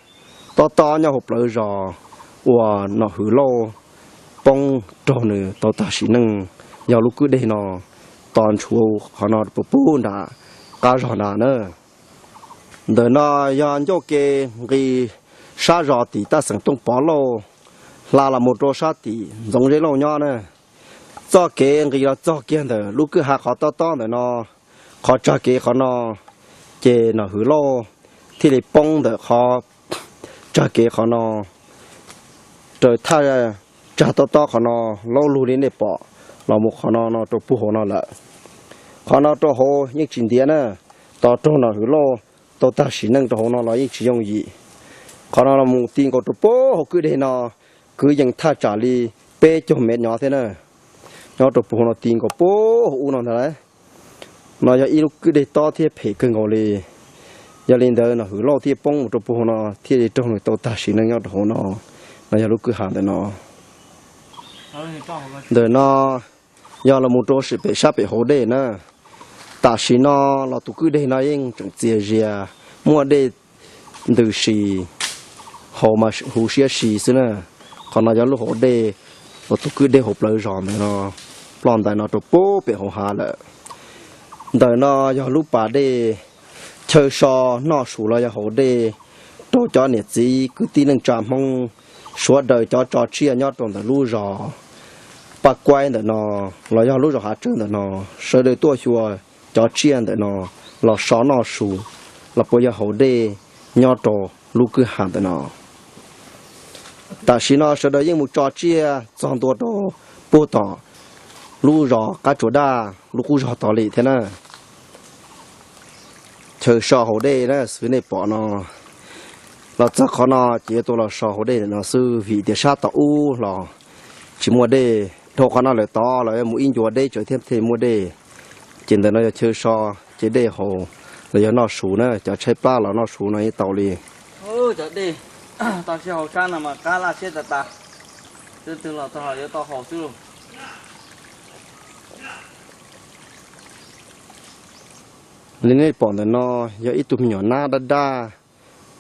tob tob nyob hauv plawv zos uas Nom Hwm Lauj poob raug nws tau tag sim neej, yog lub kwj deg no to ntshua qhov no puag puag nram qab zog nrad na. Ntawm no yog ncauj ke nqis sab zos tim Taj Xeem Tooj Pov Lauj, hla los mus rau sab tim Ntxoov Zeb Lauj nyob na. Txoj kev nqis los txog kiag ntawm lub kwj ha qhov tob tob ntawm no, qhov tsag kev qhov no, ces Nom Hwm Lauj thiaj li poob ntawm qhov tsag kev qhov no, raws thaj tsag tob tob qhov no, laub lug li nej pom los mus qhov no no rau puag hauv no lawm. Qhov no rau hauv yeej tsis ntiav na, tos raug Nom Hwm Lauj tau tag sim neej rau hauv no los yeej tsis yooj yim. Qhov no los mus ti nkaus rau puag hauv kwj deg no, kwv yees thaj tsam li peb caug mev nyob thiab na. Nyob rau puag hauv no ti nkaus puag hauv ub no ntag lauj. No yog ib lub kwj deg tob thiab phem kawg nkaus li. Yog li ntawd Nom Hwm Lauj thiaj poob mus rau puag hauv no thiaj li raug nws tau tag sim neej nyob rau hauv no. No yog lub kwj ha ntawm no. Ntawm no yog los mus rau pem sab pem hauv dej na. Tam sim no los tus kwj deg no yeej tseem txias zias, muaj dej ntws si, haus mas huv siab si xwb na. Qhov no yog lub hauv dej uas tus kwj deg hauv plawv zos ntawm no ploj ntais no rau puag pem hauv hav lawm. Ntawm no yog lub pas dej chaw so noj su los yog haus dej rau cov niam txiv kwv tij neej tsa Hmoob, sawv daws cov tso tsiaj nyob rau ntawm lub zos Paj Kuaib ntawm no los yog lub zos Hav Tsawb ntawm no, sawv daws tuaj xyuas cov tsiaj ntawm no los so noj su, los puas yog haus dej nyob rau lub kwj ha ntawm no. Tam sim no sawv daws yeej mus tso tsiaj txog ntua rau puag tom lub zos Qab Tsuas Daj lub qub zog tod li thiab na. Chaw so haus dej na xwb nej pom no, los txog qhov no ces yuav tau los so haus dej ntawm no xwb vim tias sab tom ub los tsis muaj dej. Dhau qhov no lawm tod los yuav mus ib ncua deb tsawv thiab thiaj muaj dej. Ces ntawm no yog chaw so, ces dej haus los yog noj su na, cov tshaib plab los noj su no yeej tau li. Cov dej tau sib haus sab no mas qab laj siab tas tas, twg twg los txog los yuav tau haus xwb lauj. Li nej pom ntawm no yog ib tug me nyuam nab dab dab.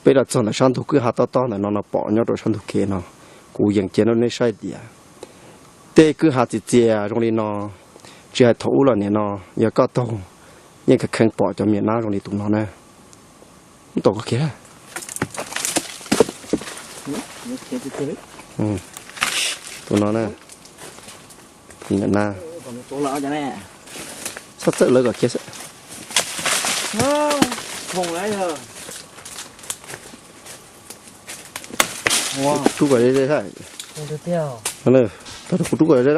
Peb los txog ntawm sab ntug kwj ha tob tob ntawm no no pom nyob rau sab ntug kev no. Kuv yees cia rau nej saib tias tej kwj ha txias txias zoo li no, tsis hais thaum ub los nim no, yog koj taug yeej kheev pom cov me nyuam nab zoo li tus no na. Tau koj kiag. Tus no na, me nyuam nab. Txhob txawj lawv kom kiag xwb. Rub kom ze ze. Tau rau kuv rub kom ze.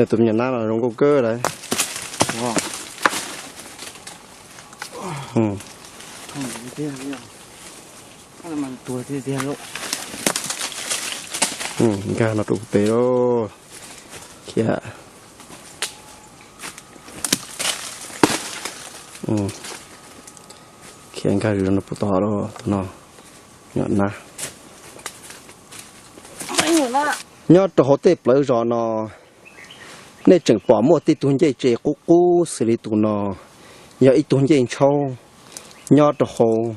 Tus me nyuam nab no zoo nkauj kawg lawm. Nkag no rau kuv pem lauj. Khiav. Khiav nkag zog no puag tod lauj, tus no. Nyuam nab. Nyob rau hauv tej plawv zos no, nej tseem pom muaj tej tug ncej tse qub qub xws li tus no, yog ib tug ncej ntshaub nyob rau hauv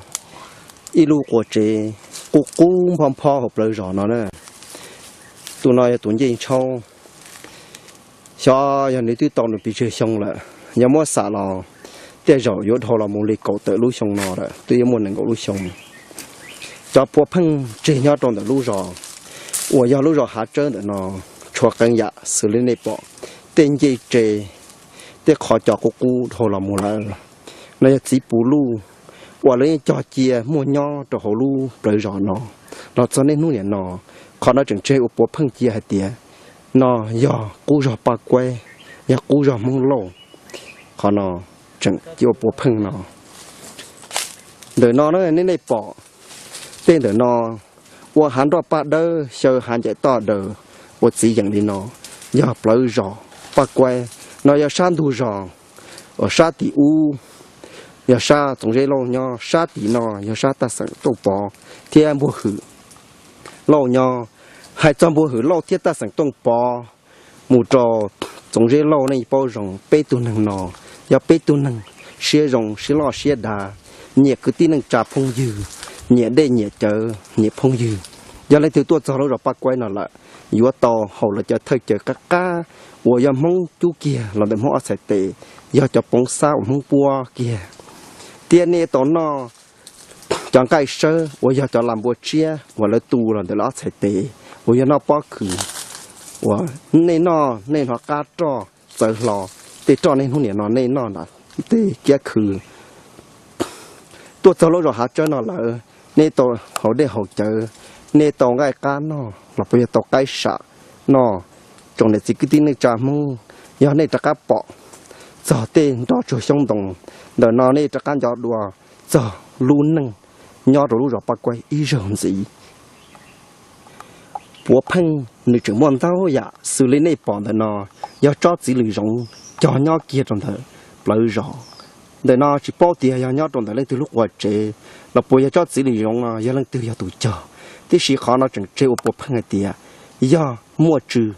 ib lub quas tsev qub qub nphob nphob hauv plawv zos no na. Tus no yog tus ncej ntshaub. Xyov yog nws twb tau nws pes tsawg xyoo lawm, yog muab xam los tej zaum yuav dhau los mus li kaum tawm lub xyoo no lawm, twb yuav muaj nees nkaum lub xyoo. Cov puav pheej tseg nyob rau ntawm lub zos uas yog lub zos Hav Tsawb ntawm no, tshuav qee yam xws li nej pom, tej ncej tse, tej qhov cos qub qub dhau los mus lawm. No yog txiv puv luj uas lawv yeej cog cia muaj nyob rau hauv lub plawv zos no los txog niaj hnub niam no. Qhov no tseem tseg ua puav pheej cia hais tias no yog qub zog Paj Kuaib, yog qub zog Hmoob Lauj. Qhov no tseem cia ua puav pheej no. Ntawm no na nej, nej pom tej ntawm no ua hav nroj paj dawb xyaw hav ncaim toj daws ua txiv yeem li no, yog plawv zos Paj Kuaib. No yog sab ntug zos uas sab tim ub, yog sab Txoov Zeb Lauj nyob, sab tim no yog sab Taj Xeem Tooj Pov thiab Npuag Hwm Lauj nyob. Hais txog Npuag Hwm Lauj thiab Taj Xeem Tooj Pov mus rau Txoov Zeb Lauj nej paub zoo, peb tug neeg no yog peb tug neeg siab zoo siab loj siab dav, nyiam kwv tij neej tsa phooj ywg, nyiam dej nyiam cawv nyiam phooj ywg. Yog leej twg tuaj txog lub zos Paj Kuaib no lawm, yuav tau haus lawv cov thawj cawv qab qab uas yog Hmoob cub kiag los ntawm Hmoob ob txhais tes, yog cov poov xab uas Hmoob puab kiag. Thiab nej tau noj cov nqaij sawb uas yog cov las npua tshiab uas lawv tu los ntawm lawv ob txhais tes, uas yog noj pob kws uas nej noj nej hnov qab roj txawv hlo, tej roj nej hnub niam no nej noj na, tej kiab khw. Tuaj txog lub zos Hav Tsawb no lawm, nej tau haus dej haus cawv, nej tau nqaij qab noj los puas yog tau qaib sam noj. Tsoom niam txiv kwv tij neej tsa Hmoob, yog nej rov qab pom txog tej nroj tsuag xyoob ntoo ntawm no, nej rov qab nco dua txog lub neej nyob rau lub zos Paj Kuaib ib zaug ntxiv. Puav pheej nws tseem muaj ntau yam xws li nej pom ntawm no, yog tsob txiv lws zoov cog nyob kiag rau ntawm plawv zos. Ntawm no tsis paub tias yog nyob rau ntawm leej twg lub quas tsev los puas yog tsob txiv lws zoov no yog leej twg yog tus cog, tiam sis qhov no tseem tseg ua puav pheej hais tias yog muaj tswv,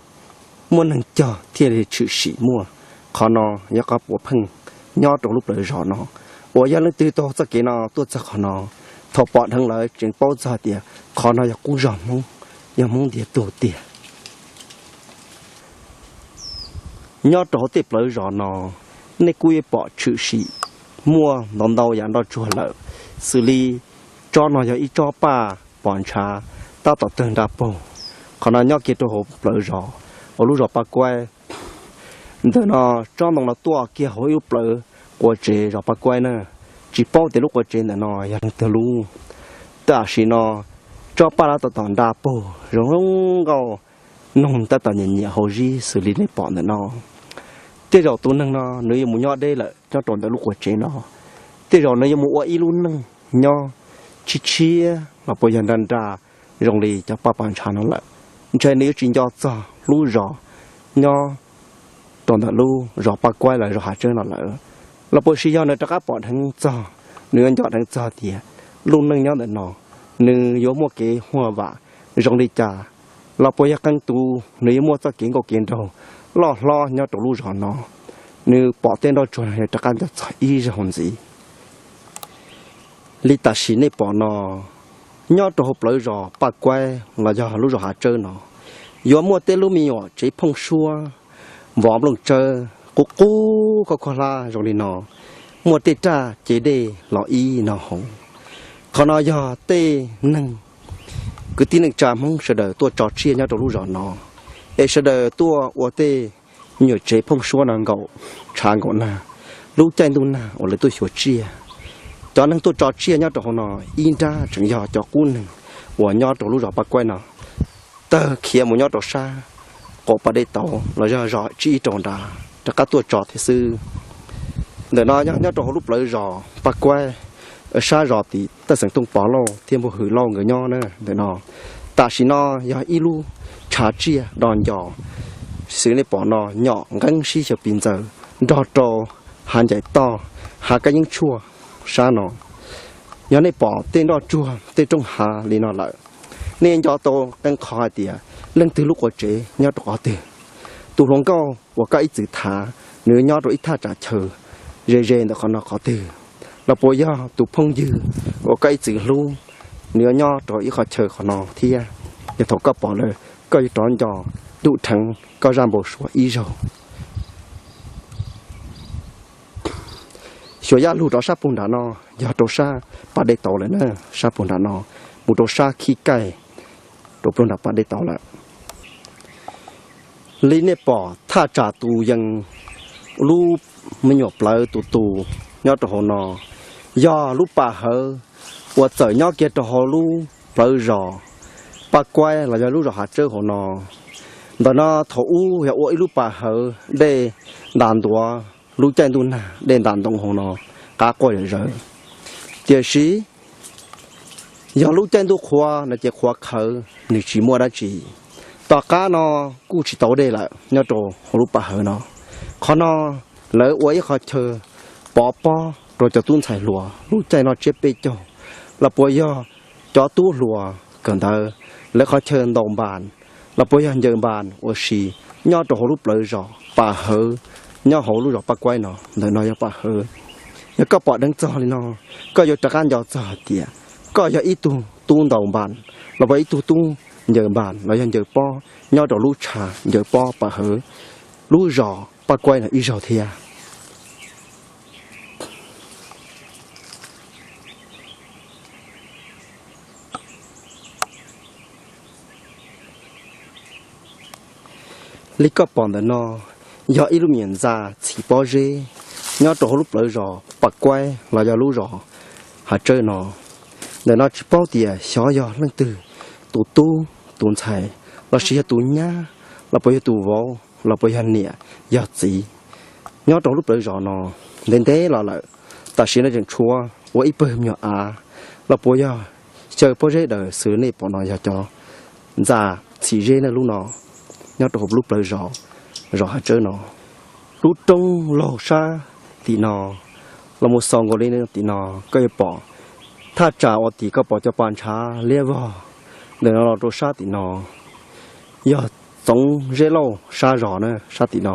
muaj neeg cog thiaj li tshwm sim muaj. Qhov no yog qhov puav pheej nyob rau lub plawv zos no, uas yog leej twg taug txoj kev no tuaj txog qhov no, thaum pom dheev lawm tseem paub txog tias qhov no yog qub zog Hmoob, yog Hmoob ntiag tug tiag. Nyob rau hauv tej plawv zos no, nej kuj yuav pom tshwm sim muaj ntau ntau yam nroj tsuag lawm, xws li tsob no yog ib tsob paj pos ntshav tab tom tawg nra paug. Qhov no nyob kiag rau hauv plawv zos, hauv lub zos Paj Kuaib. Ntawm no tsob ntoo no tuaj kiag hauv ib lub plawv quas tsev zos Paj Kuaib na. Tsis paub tias lub qua tsev ntawm no yog leej twg lub. Tam sim no tsob paj lab tom tom nra puag zoo nkauj, noog tab tom nyiam nyiam hauv zib xws li nej pom ntawm no. Tej zaum tus neeg no nws yuav mus nyob deb lawm nyob rau ntawm lub qua tsev no. Tej zaum nws yuav mus ua ib lub neej nyob tshiab tshiab los puas yog nra nra zoo li cov paj pas ntshav no lawm. Ntshai nws yuav tsis nco txog lub zos nyob rau ntawm lub zos Paj Kuaib los zos Hav Tsawb no lawm. Los puas sis yog nws rov qab pom dheev txog, nws yuav nco dheev txog tias lub neej nyob ntawm no nws yuav muaj kev huaj vam zoo li cas, los puas yog qee tus nws yuav muaj txoj kev nkauj kev nraug loj hlob nyob rau lub zos no. Nws pom tej nroj tsuag no yuav rov qab nco txog ib zaug ntxiv. Li tam sim nej pom no, nyob rau hauv plawv zos Paj Kuaib los yog lub zos Hav Tsawb no, yuav muaj tej lub me nyuam tsev phooj suab vov nplooj tsawb qub qub koj khuab hlab zoo li no, muaj tej raj ce dej los ib no hauv. Qhov no yog tej neeg kwv tij neej tsa Hmoob sawv daws tuaj tso tsiaj nyob rau lub zos no, es sawv daws tuaj ua tej me nyuam tsev phooj suab no nkaum tshav nkaum nag, lub caij ntuj nag uas lawv tuaj xyuas tsiaj. Cov neeg tuaj tso tsiaj nyob rau hauv no ib nrab tseem yog cov qub neeg uas nyob rau lub zos Paj Kuaib no tawg khiav mus nyob rau sab qaum pas dej tauv los yog zos tsib ib rau nrad rov qab tuaj tso thiab xwb. Ntawm no nyob rau hauv lub plawv zos Paj Kuaib, sab zos tim Taj Xeem Tooj Pov Lauj thiab Npuag Hwm Lauj nkawd nyob na ntawm no. Tam sim no yog ib lub tshav tsiaj do nco, xws nej pom no nyom nqeeb sib xyaw pis ntxaws nrog rau hav ncaim toj, hav kab yeeb tshuaj sab no. Yog nej pom tej nroj tsuag tej roob hav li no lawm, nej nco tau qee qhov hais tias leej twg lub qua tsev nyob rau qhov twg. Tus hluas nkauj uas koj ib txwm tham, nws nyob rau ib thaj tsam chaw ze ze ntawm qhov no qhov twg, los puas yog tus phooj ywg uas koj ib txwm hlub, nws yuav nyob rau ib qhov chaw qhov no thiab. Yog thaum koj pom lawm koj yuav rov nco ntuj dheev koj zaj npau suav ib zaug. Xyuas yaj lug rov sab puag nram no, yog rau sab pas dej tauv lawm na, sab puag nram no, mus rau sab khib kaij, rau puag nram pas dej tauv lawm. Li nej pom thaj tsam tus yees, lub me nyuam plawv tus tus nyob rau hauv no, yog lub pas hawv uas txawm nyob kiag rau hauv lub plawv zos Paj Kuaib los yog lub zos Hav Tsawb hauv no. Ntawm no thaum ub yog ua ib lub pas hawv dej ntas ntuav, lub caij ntuj nag dej ntas ntoo hauv no qab quaj zawm zawv. Tiam sis yog lub caij ntuj qhuav no ces qhuav qhawv nws tsis muaj dab tsi. Tom qab no kuj tsis tau dej lawm nyob rau hauv lub pas hawv no. Qhov no lawv ua ib qhov chaw pov pob rau cov tub ntxhais hluas lub caij noj tsiab peb caug, los puas yog cov tub hluas kawm ntawv, lawv qhov chaw ntaus npas, los puas yog ncaws npas ua si nyob rau hauv lub plawv zos pas hawv, nyob hauv lub zos Paj Kuaib no. Ntawm no yog pas hawv. Yog koj pom dheev txog li no, koj yuav rov qab nco txog hais tias koj yog ib tug tub ntaus npas, los puas ib tug tub ncaws npas los yog ncaws pob nyob rau lub tshav ncaws pob pas hawv lub zos Paj Kuaib no ib zaug thiab. Li koj pom ntawm no yog ib lub me nyuam ntxa txhim pob zeb nyob rau hauv lub plawv zos Paj Kuaib los yog lub zos Hav Tsawb no. Ntawm no tsis paub tias xyov yog leej twg tus tub tus ntxhais, los sis yog tus nyab, los puas yog tus vauv, los puas yog niam yog txiv nyob rau lub plawv zos no ntev ntev los lawm. Tam sim no tseem tshuav ua ib pawg me nyuam av, los puas yog xyaw pob zeb daws xws nej pom no yog cov ntxa txhim zeb na lub no nyob rau hauv lub plawv zos, zos Hav Tsawb no. Lub roob laug sab tim no los mus xaus nkaus li tim no, koj yuav pom thaj tsam uas tim koj pom cov pas ntshav liab vog ntawm no los rau sab tim no yog Txoov Zeb Lauj sab zos na. Sab tim no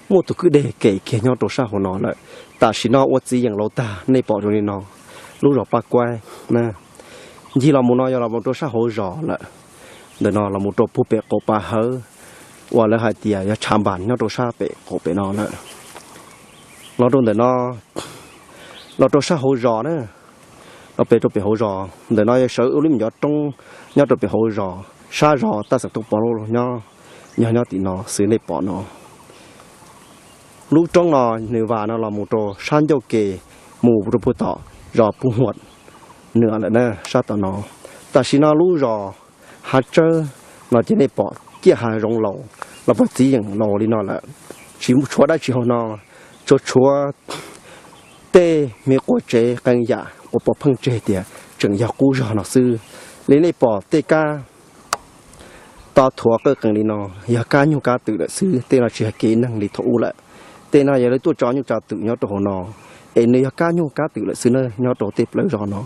muaj tus kwj deg kem kiag nyob rau sab hauv no lawm. Tam sim no ua txiv yeem laus tag, nej pom zoo li no, lub zos Paj Kuaib na. Ncig los mus no yog los mus rau sab hauv zos lawm. Ntawm no los mus rau puag pem qaum pas hawv uas lawv hais tias yog tshav npas nyob rau sab pem qaum pem no lawm. Los rau ntawm no, los rau sab hauv zos na, los pem rau pem hauv zos. Ntawm no yog sawv ua lub me nyuam roob nyob rau pem hauv zos, sab zos Taj Xeem Tooj Pov Lauj nyob, yog nyob tim no xws nej pom no. Lub roob no nws vas no los mus rau sab ncauj ke, mus rau puag tom zos Pub Huam Nws lawm na, sab tom no. Tam sim no lub zos Hav Tsawb no ces nej pom ciaj hav zoov laus los puas txiv yeem laus li no lawm, tsis tshuav dab tsi hauv no, tsuas tshuav tej me quas tsev qee yam uas pom pheej tseg tias tseem yog qub zog no xwb. Li nej pom tej kab to thuav qawj qees li no yog kab nyuj kab twm lawm xwb, tej no tsis yog kev neeg li thaum ub lawm. Tej no yog lawv tuaj tso nyuj tso twm nyob rau hauv no, es nws yog kab nyuj kab twm lawm xwb na, nyob rau tej plawv zos no.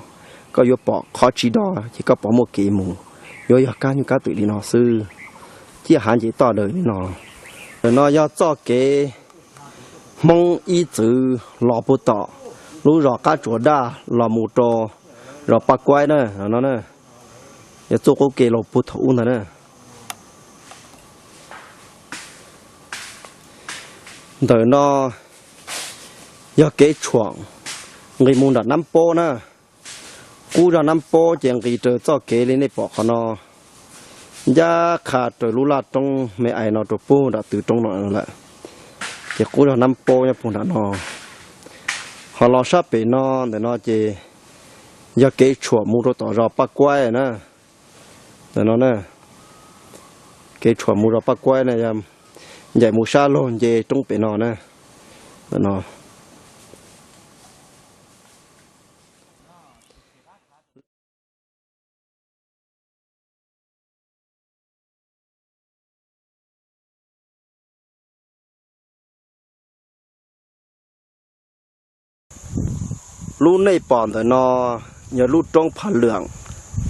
Koj yuav pom qhov tsis do ces koj pom muaj kev mus, yuav yog kab nyuj kab twm li no xwb. Ciaj hav nce toj daws li no. Ntawm no yog txoj kev Hmoob ib txwv los puag tom lub zos Qab Tsuas Daj los mus rau zos Paj Kuaib na, no na. Yog txoj qub kev los puag thaum ub ntag na. Ntawm no yog kev tshuam nqis mus nram Nab Pob na. Qub zog Nab Pob ces nqis raws txoj kev li nej pom qhov no, ncaj qha raws lub laj roob me ais no rau puag nram tw roob no lawm. Ces qub zog Nab Pob nyob puag nram no. Ho los sab pem no, ntawm no ces yog kev tshuam mus rau tom zos Paj Kuaib na. Ntawm no na, kev tshuam mus zos Paj Kuaib na, yog ncaim mus sab laug nce roob pem no na. Ntawm no. Lub nej pom ntawm no yog lub roob Phav Lwm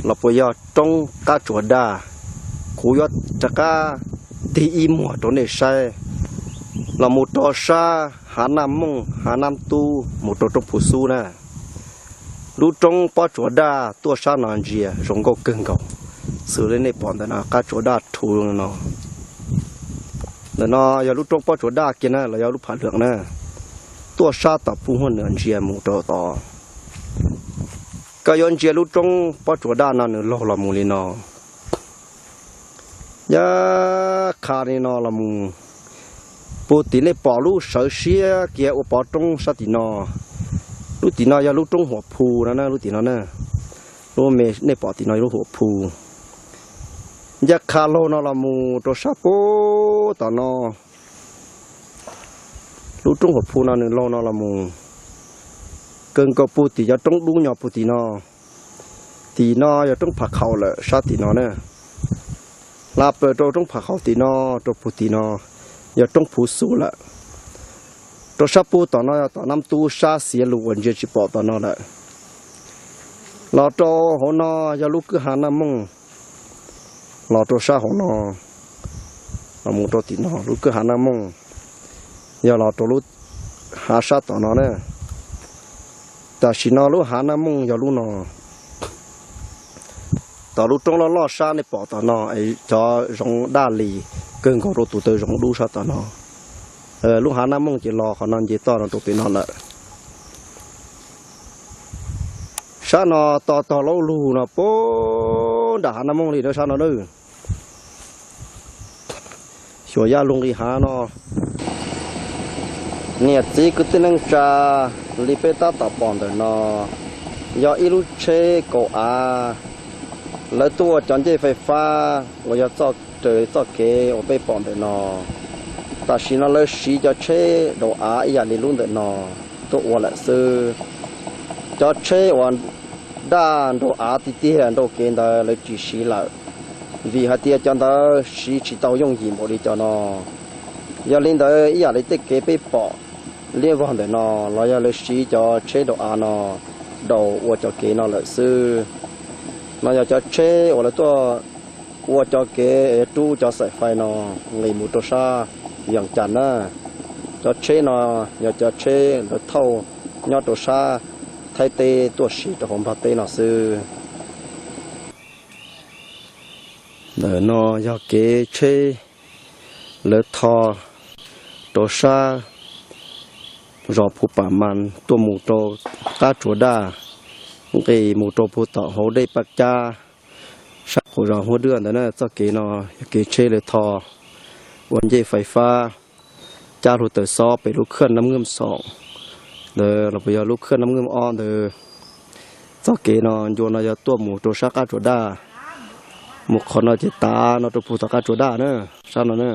los puas yog roob Qab Tsuas Daj. Kuv yuav rov qab tig ib muag rau nej saib, los mus rau sab Hav Naj Mooj, Hav Nab Tub, mus rau roob Phu Xub na. Lub roob Pob Tsuas Daj tuaj sab no ntsia zoo nkauj kawg nkaus, xws li nej pom ntawm no Qab Tsuas Daj rhuv no. Ntawm no yog lub roob Pob Tsuas Daj kiag na los yog lub Phav Lwm na, tuaj sab tom Pub Huab Nws ntsia mus rau tod. Koj yuav ntsia lub roob Pob Tsuas Daj no nws laug los mus li no. Yog qha li no los mus, puag tim nej pom lub sawv siab kiag ua pov roob sab tim no, lub tim no yog lub roob Huam Phu no na, lub tim no na. Lub me nej pom tim no yog lub Huam Phu. Ncaj qha laug no los mus rau sab puag tom no, lub roob Huam Phu no nws laug no los mus, kawg nkaus puag tim cov roob dub nyo puag tim no. Tim no yog roob Phav Qhaum lawm sab tim no na. Hla plaws rau roob Phav Qhaum tim no, rau puag tim no yog roob Phu Xub lawm. Rau sab puag tom no yog tom Nab Tub sab Xiav Lus uas ntsia tsis pom tom no lawm. Los rau hauv no yog lub kwj ha Naj Mooj. Los rau sab hauv no, los mus rau tim no lub kwj ha Naj Mooj, yog los rau lub hav sab tom no na. Tam sim no lub hav Naj Mooj yog lub no. Tom lub roob loj loj sab nej pom tom no es cov zoov daj lis kawg nkaus rau tus taw zoov dub sab tom no. Lub hav Naj Mooj ces los qhov no nce toj no rau pem no lawm. Sab no to tog laub lug no puag nram hav Naj Mooj li na sab no na. Xyuas yaj lug nqis hav no. Niam txiv kwv tij neej tsa, li peb tab tom pom ntawm no yog ib lub tsheb kaum av, lawv tuaj ua cov ncej fais fab uas yog txoj raws txoj kev uas peb pom ntawm no. Tam sim no lawv siv cov tsheb daus av ib yam li lub ntawm no tuaj ua lawm xwb. Cov tsheb uas daj nraus av tiag tiag nraus kev ntawd lawv tsis siv lawm, vim hais tias cov ntawd siv tsis tau yooj yim npaum li cov no. Yog li ntawd ib yam li tej kev peb pom liab vog ntawm no los yog lawv siv cov tsheb daus av no daus ua cov kev no lawm xwb. No yog cov tsheb uas lawv tuaj ua cov kev rub cov xaim fais no nqis mus rau sab Vees Cas na. Cov tsheb no yog cov tsheb lawv thauj nyob rau sab Thaib teb tuaj siv rau hauv Nplog teb no xwb. Ntawm no yog kev tsheb lawv tho rau sab zos Phu Pam Mas tuaj mus rau Qab Tsuas Daj, nqis mus rau puag tom hauv dej Paj Cab, sab qaum zos Huab Dwaj ntawd na. Txoj kev no yog kev tsheb lawv tho ua ncej fais fab cab hluav taws xob pem lub khaj Nab Nkeej Xoom ntawd los puas yog lub khaj Nab Nkeej Ob ntawd. Txoj kev no ncua no yog tuaj mus rau sab qab Tsuas Daj, mus qhov no ces tav no rau puag tom qab Tsuas Daj na, sab no na.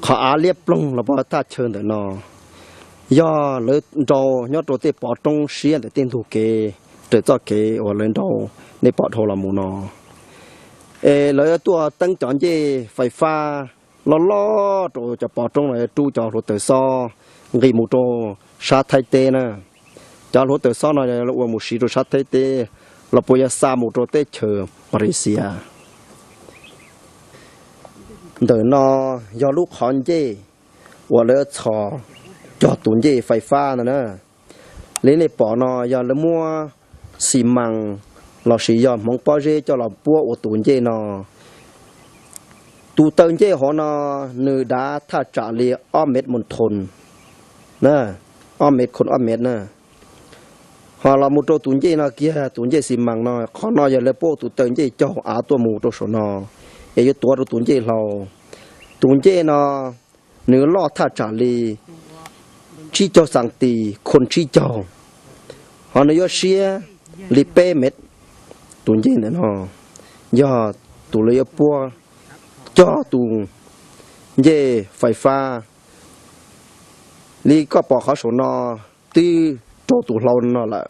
Qhov av liab ploog los puag thaj chaw ntawm no yog lawv nrau nyob rau tej pov roob siab ntawm tej ntug kev, raws txoj kev uas lawv nrau nej pom dhau los mus no. Es lawv tuaj teeb cov ncej fais fab loj loj rau cov pov roob no rub cov hluav taws xob nqis mus rau sab Thaib teb na. Cov hluav taws xob no ua mus siv rau sab Thaib teb los puas yog xa mus rau teb chaws Pas Lis Xias. Ntawm no yog lub qhov ncej uas lawv txhos cog tus ncej fais fab ntawd na. Li nej pom no yog lawv muab xi mas lossis yog hmoov pob zeb coj los puab ua tus ncej no. Tus taw ncej hov no nws dav thaj tsam li ob mev mus thoos, ob mev khoos ob mev na. Ho los mus rau tus ncej no kiag, tus ncej xi mas no, qhov no yog lawv puab tus taw ncej cog av tuaj mus rau saum no, es yuav tuav rau tus ncej hlau. Tus ncej no nws loj thaj tsam li tsib caug xas tis khoos tsib caug, ho nws yuav siab li peb mev. Tus ncej ntawm no yog tus lawv yuav puab cog tus ncej fais fab. Li koj pom qhov saum no twb raug tus hlau no lawm,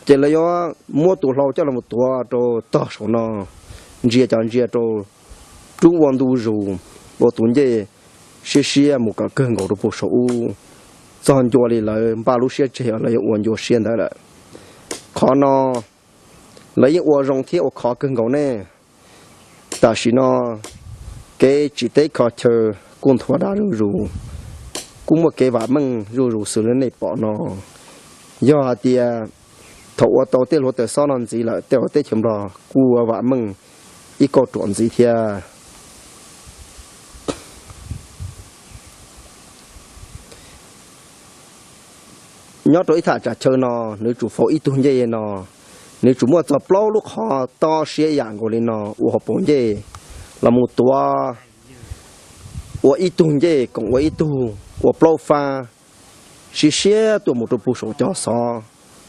ces lawv yuav muab tus hlau coj los tuav rau tog saum no, ntsia cov ntsia rau rub ua ntu zus, ua tus ncej siab siab mus kom kawg nkaus rau puag saum ub. Txog ncua li lawv npaj lub siab tseg lawv yuav ua ncua siab ntawd lawm. Qhov no lawv yeej ua zoo thiab ua khov kawg nkaus ne. Tam sim no kev tsim teb kho chaw kuj nthuav dav zuj zus, kuj muaj kev vam meej zuj zus xws li nej pom no. Yog hais tias thaum ua tau tej hluav taws xob no ntxiv lawm tej uas teb chaws Nplog kuj ua vam meej ib kauj ruam ntxiv thiab. Nyob rau ib thaj tsam chaw no, nws tsuas faus ib tug ncej no, nws tsuas muaj txog plaub lub qhov tob siab yam nkaus li no ua hauv paus ncej los mus tuav ua ib tug ncej koom ua ib tug ua plaub fab, siab siab tuaj mus rau puag saum cov xov,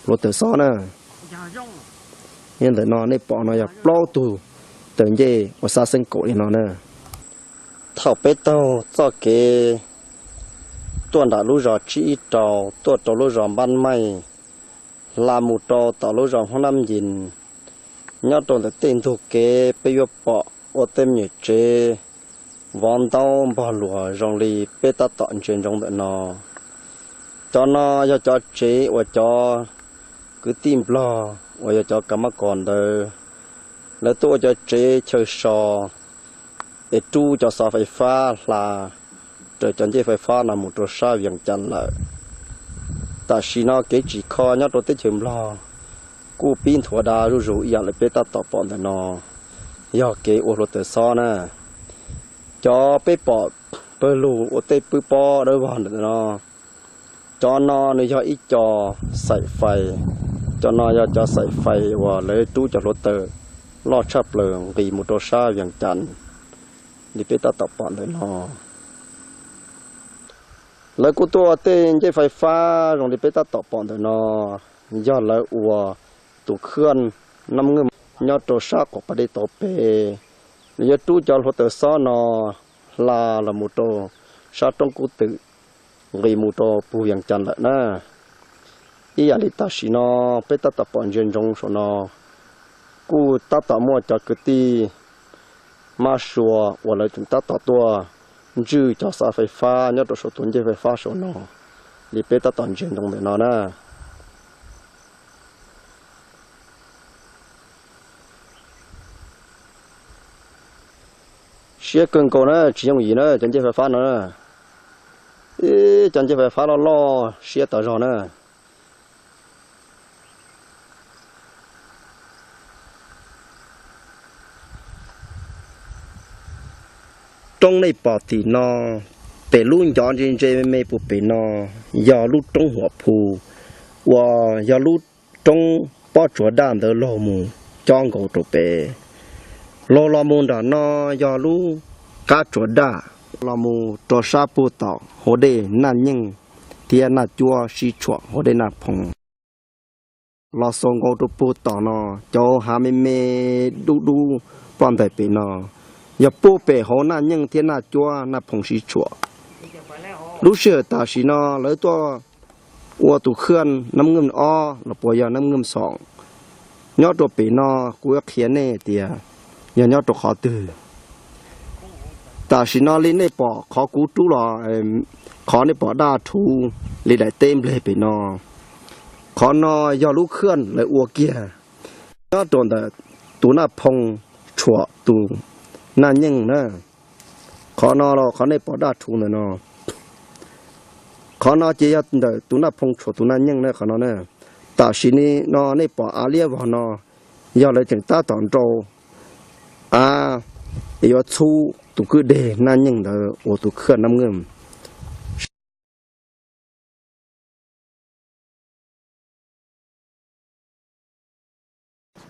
hluav taws xob na. Yog ntawm no nej pom no yog plaub tug taw ncej uas xab xeeb kaum li no na. Thaum peb taug txoj kev tuaj nram lub zos Tsib Ib Rau tuaj rau lub zos Npab Maij, hla mus rau tom lub zos Hmoob Nab Ncin, nyob rau ntawm tej ntug kev peb yuav pom ua tej me nyuam tsev vov ntaub npog luas zoo li peb tab tom ntsia ntsoov ntawm no. Cov no yog cov tsev uas cov kwv tij Nplog uas yog cov kav mab kos ntawd, lawv tuaj ua cov tsev chaw so es rub cov xov fais fab hla raws cov ncej fais fab no mus rau sab Vias Cas lawm. Tam sim no kev tsim kho nyob rau teb chaws Nplog kuj pib nthuav dav zuj zus ib yam li peb tab tom pom ntawm no, yog kev ua hluav taws xob na. Cov peb pom pawg lug ua tej pwb pob dawb vog ntawm no, cov no nws yog ib co xaim fais, cov no yog cov xaim fais uas lawv rub cov hluav taws loj tshaj plaws nqis mus rau sab Vias Cas li peb tab tom pom ntawm no. Lawv kuj tuaj ua tej ncej fais fab zoo li peb tab tom pom ntawm no, yog lawv ua tus khwb Nab Nwj nyob rau sab qaum pas dej tauv pem, nws yuav rub cov hluav taws xob no hla los mus rau sab roob Kub Twm, nqis mus rau puag Vias Cas lawm na. Ib yam li tam sim no peb tab tom pom ntsia ntsoov saum no, kuj tab tom muaj cov kwv tij mab sua uas lawv tseem tab tom tuaj ntswj cov xov fais fab nyob rau saum tus ncej fais fab saum no li peb tab tom ntsia ntsoov ntawm no na. Siab kawg nkaus na, tsis yooj yim na cov ncej fais fab no na. Ib cov ncej fais fab loj loj siab tas zog na. Roob nej pom tim no, pem lub ncov ntse ntse me me puag pem no yog lub roob Huam Phu, uas yog lub roob pob tsuas daj ntawd laug mus cob nkaus rau pem. Laug los mus nram no yog lub qab tsuas daj los mus rau sab puag tom hauv dej Naj Nyeej thiab Naj Cuab sib tshuam hauv dej Naj Phoo. los xaus nkaus rau puag tom no, cov hav me me dub dub ploj ntais pem no, yog puag pem hauv Naj Nyeej thiab Naj Cuab Naj Phoo sib tshuam. Lub sij hawm tam sim no lawv tuaj ua tus khaj Naj Nyeej ob los puas yog Naj Nyeej xoom nyob rau pem no, kuv yuav qhia nej tias yog nyob rau qhov twg. Tam sim no li nej pom qhov kuv rub los, qhov nej pom daj rhuv li daim teb npleg pem no, qhov no yog lub khaj lawv ua kiag nyob rau ntawm tus Naj Phoo tshuam tus Naj Nyeej na. Qhov no los qhov nej pom daj rhuv ntawm no, qhov no ces yog ntawm tus Naj Phoo tshuam tus Naj Nyeej na qhov no na. Tam sim no nej pom av liab vog no yog lawv tseem tab tom nrau av es yuav txhub tus kwj deg Naj Nyeej ntawd ua tus khaj Naj Nyeej.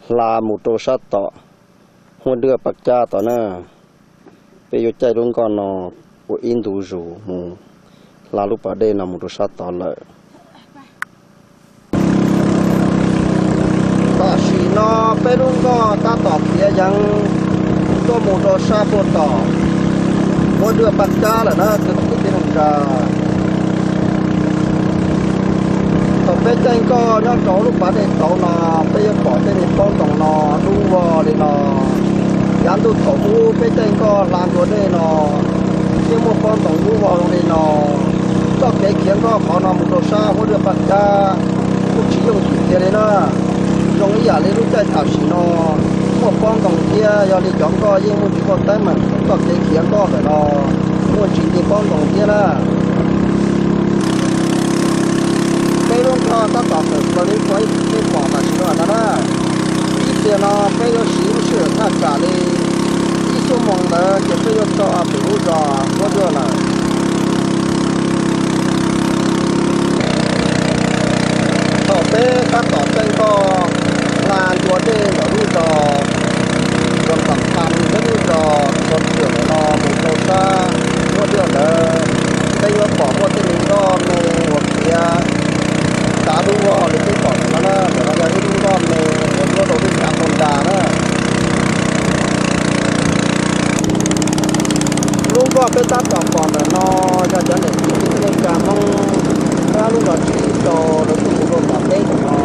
Hla mus rau sab tom Huab Dwaj Paj Kab tom na, peb yuav caij lub nkoj no ua ib ntu zus mus hla lub pas dej no mus rau sab tod lawm. Tam sim no peb lub nkoj tab tom khiav yees tuaj mus rau sab puag tom Huab Dwaj Paj Kab lawm na kwv tij neej tsa. Thaum peb caij nkoj nyob rau lub pas dej tauv no, peb yuav pom tej me pob ntoos no dub vog li no. Yav ntuj thaum ub peb caij nkoj hla ntua dej no thiaj muaj pob ntoos dub vog zoo li no. Txoj kev khiav nkoj qhov no mus rau sab Huab Dwaj Paj Kab kuj tsis yooj yim kiag li na. Zoo ib yam li lub caij tam sim no muaj pob ntoos thiab, yog li cov nkoj yeej muaj tsis muaj teeb meem, txoj kev khiav nkoj ntawm no muaj tsis nce pob ntoos thiab na. Peb lub nkoj tab tom tawm plaws li qhov ib tus peb pom tam sim no na. Ib pliag no peb yuav siv lub sij hawm thaj tsam li ib xuab moos ntawd ces peb yuav txog pem lub zos Huab Dwaj lawm. Thaum peb tab tom caij nkoj hla ntua dej ntawm lub zos Loos Xam Phas thiab lub zos Loos Tiam no mus rau sab Huab Dwaj ntawd, peb yuav pom muaj tej me nkoj me uas khiav tav dub vog li peb pom ntawm no na. Ntawm no yog ib lub nkoj me uas nyob rau lub cav Phoos Das na. Lub nkoj peb tab tom pom ntawm no yog cov niam txiv kwv tij neej tsa Hmoob nyob lub zos Tsib Rau lawv tuaj mus rau tom teb ntawm no.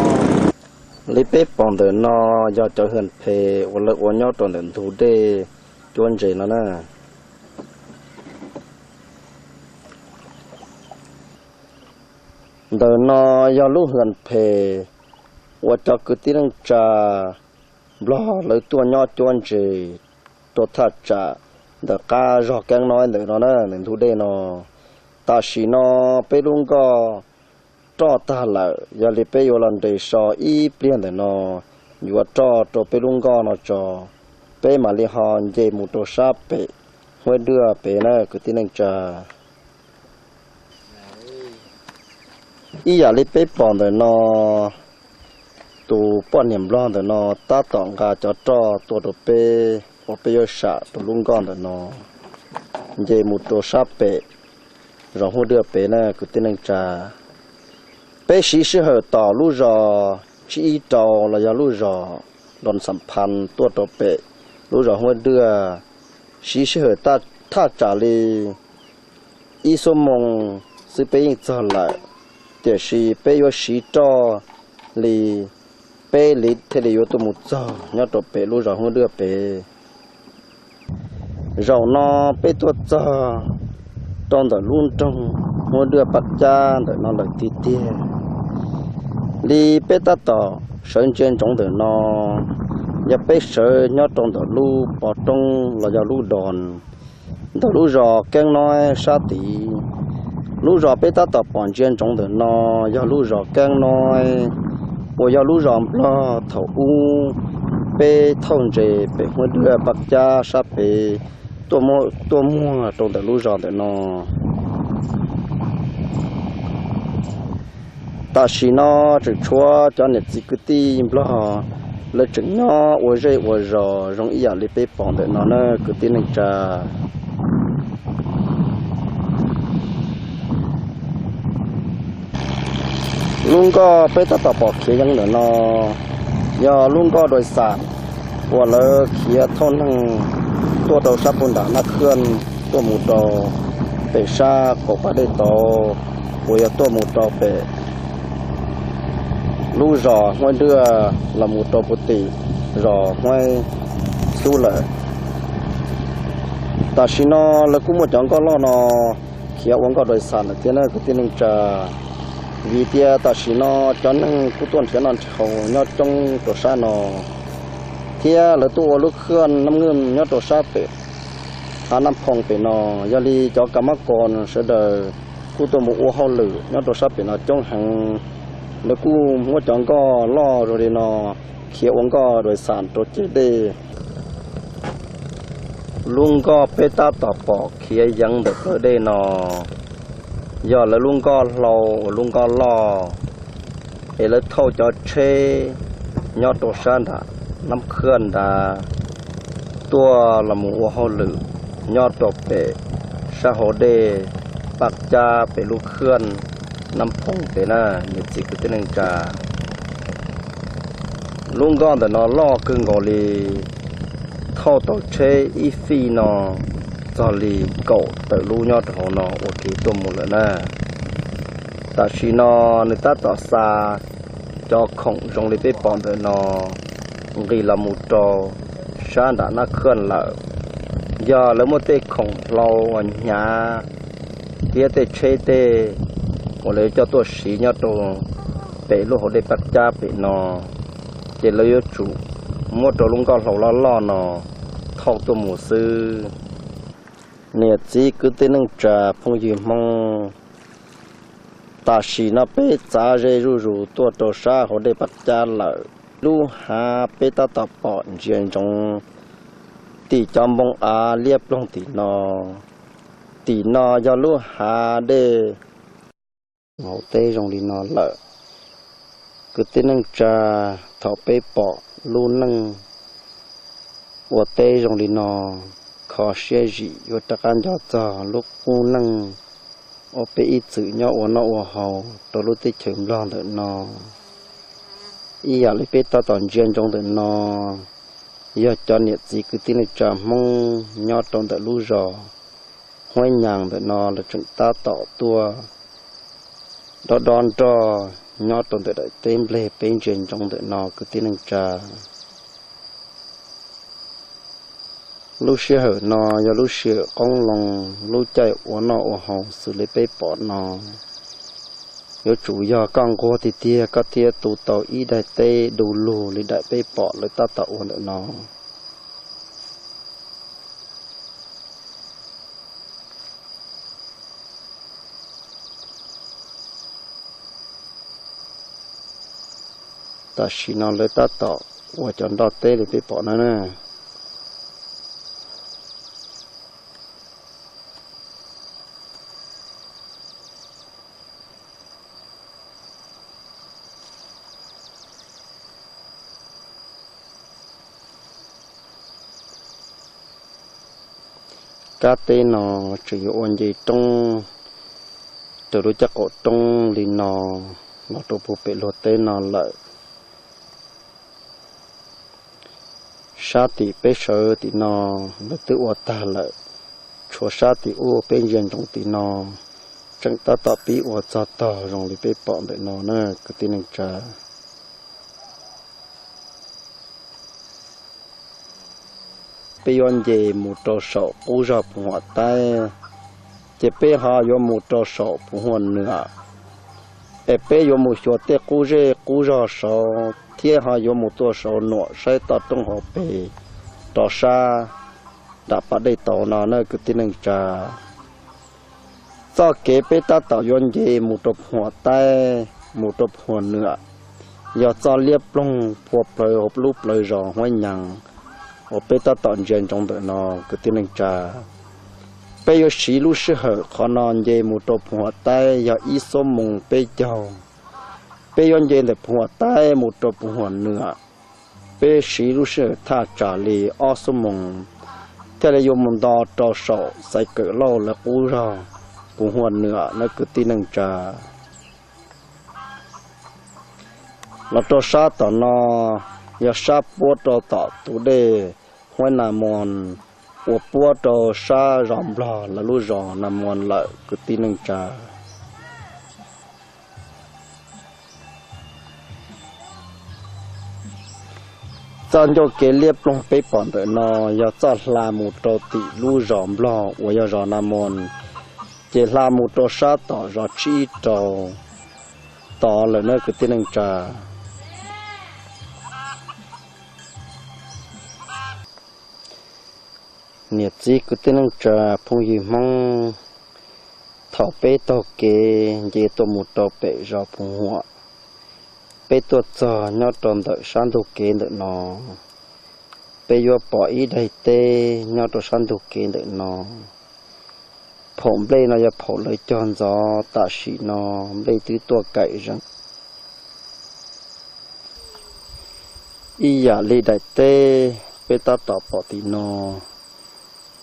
Li peb pom ntawm no yog cov hwj phem uas lawv ua nyob rau ntawm ntug dej cuab ntses no na. Ntawm no yog lub hwj phem uas cov kwv tij neej tsa Nplog lawv tuaj nyob cuab ntses rau thaj tsam ntawm qab zog Keeb Noib ntawm no na, ntawm ntug dej no. Tam sim no peb lub nkoj roj tag lawm, yog li peb yuav los nres so ib pliag ntawm no yuav roj rau peb lub nkoj no tso, peb mam li ho nce mus rau sab pem Huab Dwaj pem na kwv tij neej tsa. Ib yam li peb pom ntawm no, tus poj niam Nplog ntawm no tab tom nqa cov roj tuaj rau peb uas peb yuav sam rau lub nkoj ntawm no nce mus rau sab pem zos Huab Dwaj pem na kwv tij neej tsa. Peb siv sij hawm tom lub zos Tsib Ib Rau los yog lub zos Loos Xam Phas tuaj rau pem lub zos Huab Dwaj, siv sij hawm thaj tsam li ib xuab moos xwb peb yeej txog lawm, tiam sis peb yuav siv roj li peb hlis thiaj li yuav tuaj mus txog nyob rau pem lub zos Huab Dwaj pem. Zaum no peb tuaj txog rau ntawm lub nroog Huab Dwaj Paj Kab ntawm no lawm tiag tiag. Li peb tab tom sawv ntsia ntsoov ntawm no, yog peb sawv nyob rau ntawm lub pov roob los yog lub doos ntawm lub zos Keeb Noib sab tid. Lub zos peb tab tom pom ntsia ntsoov ntawm no yog lub zos Keeb Noib, uas yog lub zos Nplog thaum ub peb thauj ntses pem Huab Dwaj Paj Kab sab pem tuaj muag rau ntawm lub zos ntawm no. Tam sim no tseem tshuav cov niam txiv kwv tij Nplog lawv tseem nyob ua zej ua zos zoo ib yam li peb pom ntawm no na kwv tij neej tsa. Lub nkoj peb tab tom pom khiav yeev ntawm no yog lub nkoj dais xas uas lawv khiav thauj neeg tuaj rau sab pug nram Naj Khwj tuaj mus rau pem sab qaum pas dej tauv uas yog tuaj mus rau pem lub zos Huaib Dwaj los mus rau puag tim zos Huaib Xub lawm. Tam sim no lawv kuj muaj cov nkoj loj no khiav ua nkoj dais xas lawm thiab na kwv tij neej tsa. Vim tias tam sim no cov neeg kuj tuaj nrhiav noj nrhiav haus nyob coob rau sab no, thiab lawv tuaj ua lub khwj Naj Khwj nyob rau sab pem hav Naj Phoo pem no. Yog li cov kas mab kos sawv daws kuj tuaj mus ua hauj lwm nyob rau sab pem no coob heev. Lawv kuj muab cov nkoj loj zoo li no khiav ua nkoj dais xas rau ceg dej. Lub nkoj peb tab tom pom khiav yeev ntawm plawv dej no yog lawv lub nkoj hlau uas lub nkoj loj, es lawv thauj cov tsheb nyob rau sab nram Naj Khwj nrad tuaj los mus ua hauj lwm nyob rau pem sab hauv dej Paj Cab pem lub khwj Naj Phoo pem na, niam txiv kwv tij neej tsa. Lub nkoj ntawm no loj kawg nkaus li, thauj tau tsheb ib fij no txog li kaum tawm lub nyob rau hauv no ua kev tuaj mus lawm na. Tam sim no nws tab tom xa cov khoom zoo li peb pom ntawm no nqis los mus rau sab nram Naj Khwj lawm. Yog lawv muaj tej khoom hlau uas hnyav thiab tej tsheb tej uas lawv coj tuaj siv nyob rau pem lub hauv dej Paj Cab pem no, ces lawv yuav tsum muab rau lub nkoj hlau loj loj no thauj tuaj mus xwb. Niam txiv kwv tij neej tsa phooj ywg Hmoob, tam sim no peb txav ze zuj zus tuaj rau sab hauv dej Paj Cab lawm. Lub hav peb tab tom pom ntsia ntsoov tim cov npoo av liab ploog tim no. Tim no yog lub hav dej hauv teb zoo li no lawm. Kwv tij neej tsa, thaum peb pom lub neej ua teb zoo li no, kho siab zim yuav rov qab nco txog lub qub neej uas peb ib txwm nyob ua noj ua haus rau lub teb chaws Nplog ntawm no. Ib yam li peb tab tom ntsia ntsoov ntawm no, yog cov niam txiv kwv tij neej tsa Hmoob nyob rau ntawm lub zos Huab Nyas ntawm no lawv tseem tab tom tuaj dob dob nroj nyob rau ntawm daim teb nplej peb ntsia ntsoov ntawm no kwv tij neej tsa. Lub sij hawm no yog lub sij hawm qoob loo, lub caij ua noj ua haus xws li peb pom no. Yuav tsum yog koj nquag tiag tiag koj thiaj tu tau ib daim teb du lug li daim peb pom lawv tab tom ua ntawm no. Tam sim no lawv tab tom ua cov nroj teb li peb pom no na. Kab teb no tseem yuav ua nce roob raws lub caj qaum roob li no los rau puag pem luag teb no lawm. Sab tim peb sawv tim no lawv twb ua tag lawm, tshuav sab tim ub peb ntsia ntsoov tim no tseem tab tom pib ua txog tog zoo li peb pom ntawm no na kwv tij neej tsa. Peb yuav nce mus rau saum qub zog Phu Huam Taib, ces peb ho yuav mus rau saum Phu Huam Nwam, es peb yuav mus xyuas tej qub zej qub zog saud thiab ho yuav mus tuaj saud nuam saib toj roob hauv pes rau sab nram pas dej tauv no na kwv tij neej tsa. Txoj kev peb tab tom yuav nce mus rau Phu Huam Taib mus rau Phu Huam Nwam yog txoj liab ploog phua plawv hauv lub plawv zos Huab Nyas uas peb tab tom ntsia ntsoov ntawm no kwv tij neej tsa. Peb yuav siv lub sij hawm qhov no nce mus rau Phu Huam Taib yog ib xuab moos peb caug. Peb yuav nce ntawm Phu Huam Taib mus rau Phu Huam Nwam, peb siv lub sij hawm thaj tsam li ob xuab moos thiaj li yuav mus nto rau saum Xaiv Kawm Lauj lawv qub zog Phu Huam Nwam na kwv tij neej tsa. Los rau sab tom no yog sab puab rau tom tus dej Huaib Nas Moos uas puab rau sab zos Nplog lawv lub zos Nas Moos lawm kwv tij neej tsa. Txoj ncauj kev liab ploog peb pom ntawm no yog txoj hla mus rau tim lub zos Nplog uas yog zos Nas Moos, ces hla mus rau sab tom zos Tsib Ib Rau tod lawm na kwv tij neej tsa. Niam txiv kwv tij neej tsa phooj ywg Hmoob, thaum peb taug kev nce tuaj mus rau pem zos Phu Huam, peb tuaj txog nyob rau ntawm sab ntug kev ntawm no, peb yuav pom ib daim teb nyob rau sab ntug kev ntawm no. Phaum nplej no yog phaum lawv cog ntxov, tam sim no nplej twb tuaj kaim zeeg. Ib yam li daim teb peb tab tom pom tim no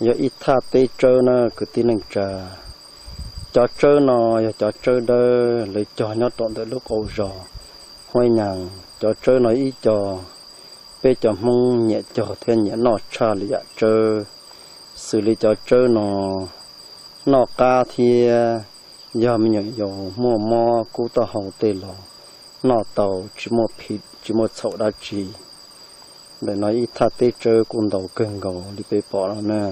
yog ib thaj teb tsawb na kwv tij neej tsa. Cov tsawb no yog cov tsawb dawb lawv cog nyob rau ntawm lub qau zos Huaib Nyaas. Cov tsawb no ib co peb cov Hmoob nyiam cog thiab nyiam noj tshaj li yam tsawb, xws li cov tsawb no noj qab thiab yog me nyuam yaus muaj mob kub taub hau tej los noj tau tsis muaj phiv tsis muaj txhaum dab tsi. Ntawm no ib thaj teb tsawb kuj ntau kawg nkaus li peb pom no na.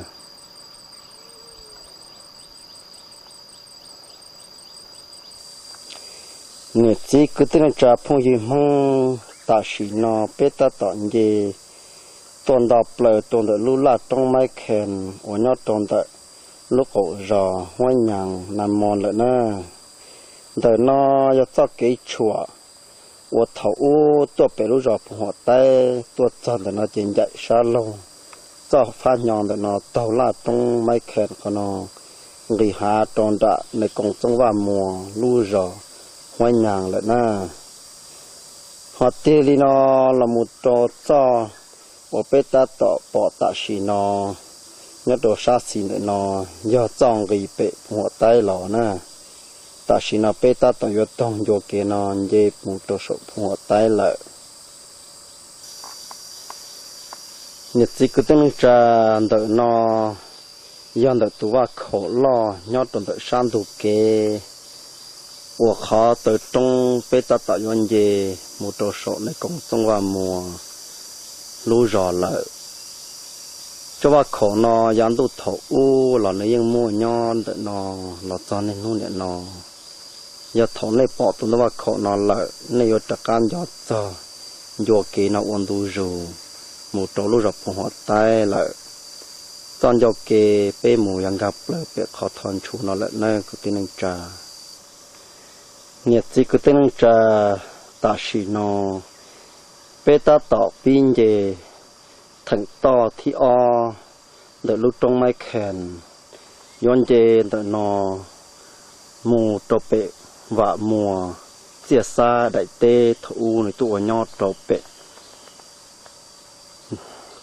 Niam txiv kwv tij neej tsa phooj ywg Hmoob, tam sim no peb tab tom nce tuaj nto plaws rau ntawm lub laj roob Maib Khees uas nyob rau ntawm lub qaum zos Huaib Nyaas Nas Moos lawm na. Ntawm no yog txoj kev tshuam uas thaum ub tuaj pem lub zos Phu Huam Taib tuaj txog ntawm no ces ncaim sab laug txoj fab hnyo ntawm no taug laj roob Maib Khees qhov no nqis hav rau nram Nais Koom Txooj Vaj Muas lub zos Huaib Nyaas lawm na. Ho tiag li no los mus rau txoj uas peb tab tom pom tam sim no nyob rau sab xis ntawm no yog txoj nqis pem Phu Huam Taib los na. Tam sim no peb tab tom yuav taug ncua kev no nce mus rau saum Phu Huam Taib lawm. Niam txiv kwv tij neej tsa, ntawm no yog ntawm tus vaj khaum loj nyob rau ntawm sab ntug kev uas qhov taw roob peb tab tom yuav nce mus rau saum Nais Koom Txooj Vaj Muas lub zos lawm. Tsob vaj khaum no yav ntuj thaum ub los nws yeej muaj nyob ntawm no los txog niaj hnub niam no. Yog thaum nej pom tus ntawm vaj khaum no lawm, nej yuav rov qab nco txog ncua kev no ua ntu zus mus rau lub zos Phu Huam Taib lawm. Txoj ncua kev peb mus yog nkag plaws pem qhov thov ntshu no lawm nawb kwv tij neej tsa. Niam txiv kwv tij neej tsa, tam sim no peb tab tom pib nce theem toj thib ob ntawm lub roob Maib Khees, yuav nce ntawm no mus rau pem Vam Muas Txiaj Xab daim teb thaum ub nws tuaj ua nyob rau pem.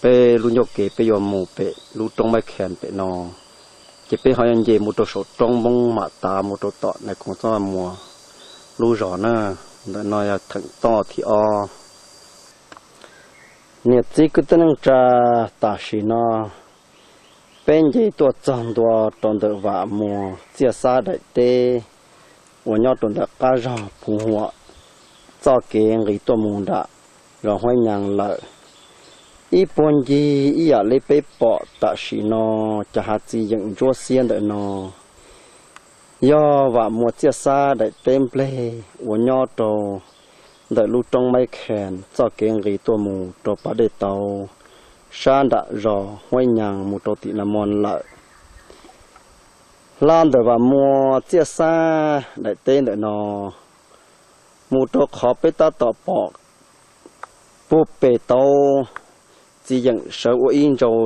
Peb lub ncua kev peb yuav mus pem lub roob Maib Khees pem no, ces peb ho yuav nce mus rau saum roob Npoob Mam Tav mus rau tom Nais Koom Txooj Vaj Muas lub zos na. Ntawm no yog theem toj thib ob. Niam txiv kwv tij neej tsa, tam sim no peb nce tuaj txog ntua rau ntawm Vam Muas Txiaj Xab daim teb uas nyob rau ntawm qab zos Phu Huam, txoj kev nqis tuaj mus nram zos Huaib Nyaas lawm. Ib puag ncig ib yam li peb pom tam sim no, cov hav txiv yeem ntsuab xiab ntawm no yog Vam Muas Txiaj Xab daim teb nplej uas nyob rau ntawm lub roob Maib Khees txoj kev nqis tuaj mus rau pas dej tauv sab nram zos Huaib Nyaas mus rau tim Nas Moos lawm. Hla ntawm Vam Muas Txiaj Xab daim teb ntawm no mus rau qhov peb tab tom pom puag pem tauv, txiv yeem sawv ua ib ntsau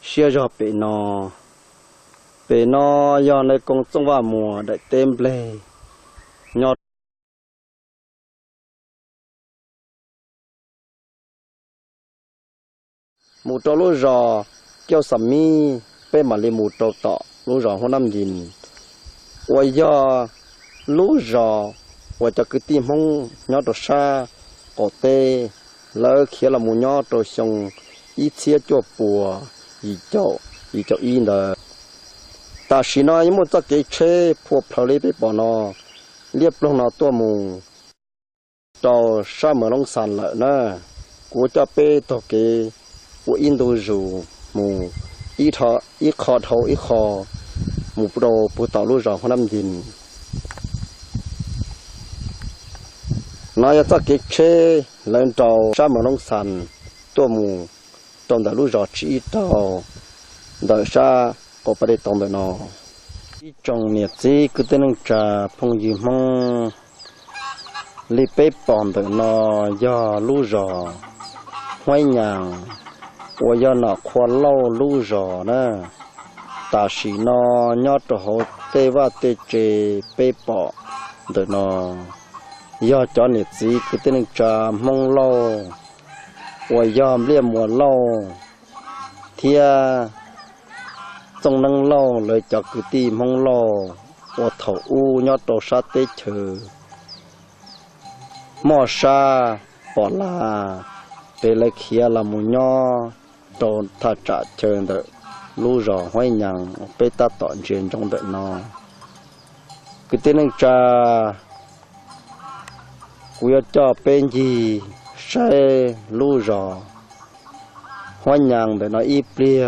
siab zog pem no. Pem no yog Nais Koom Txooj Vaj Muas daim teb nplej nyob mus rau lub zos Kiauj Xam Mib, peb mam li mus rau tom lub zos Huab Nab Yis, uas yog lub zos uas cov kwv tij Hmoob nyob rau sab qaum teb, lawv khiav los mus nyob rau xyoo ib txhiab cuaj puas yim caum ib ntawd. Tam sim no yeej muaj txoj kev tsheb phua plhaws li peb pom no, liab ploog no tuaj mus rau sab Mawv Loob Xas lawm na. Kuv coj peb taug kev ua ib ntu zus mus ib qho dhau ib qho mus rau puag tom lub zos Huab Nab Ncig. No yog txoj kev tsheb lawv nrau sab Mawv Loob Xas tuaj mus rau ntawm lub zos Tsib Ib Rau ntawm sab qaum pas dej tauv ntawm no. Ib tsoom niam txiv kwv tij neej tsa phooj ywg Hmoob, li peb pom ntawm no yog lub zos Huab Nyas uas yog nom qhua Lauj lub zos na. Tam sim no nyob rau hauv tej vaj tej tse peb pom ntawm no yog cov niam txiv kwv tij neej tsa Hmoob Lauj uas yog Npliaj Muas Lauj thiab Txooj Neeb Lauj lawv cov kwv tij Hmoob Lauj uas thaum ub nyob rau sab teb chaws Moj Sab Pos Las, peb lawv khiav los mus nyob rau thaj tsam chaw ntawm lub zos Huab Nyas uas peb tab tom ntsia ntsoov ntawm no. Kwv tij neej tsa, kuv yuav coj peb ncig saib lub zos Huab Nyas ntawm no ib pliag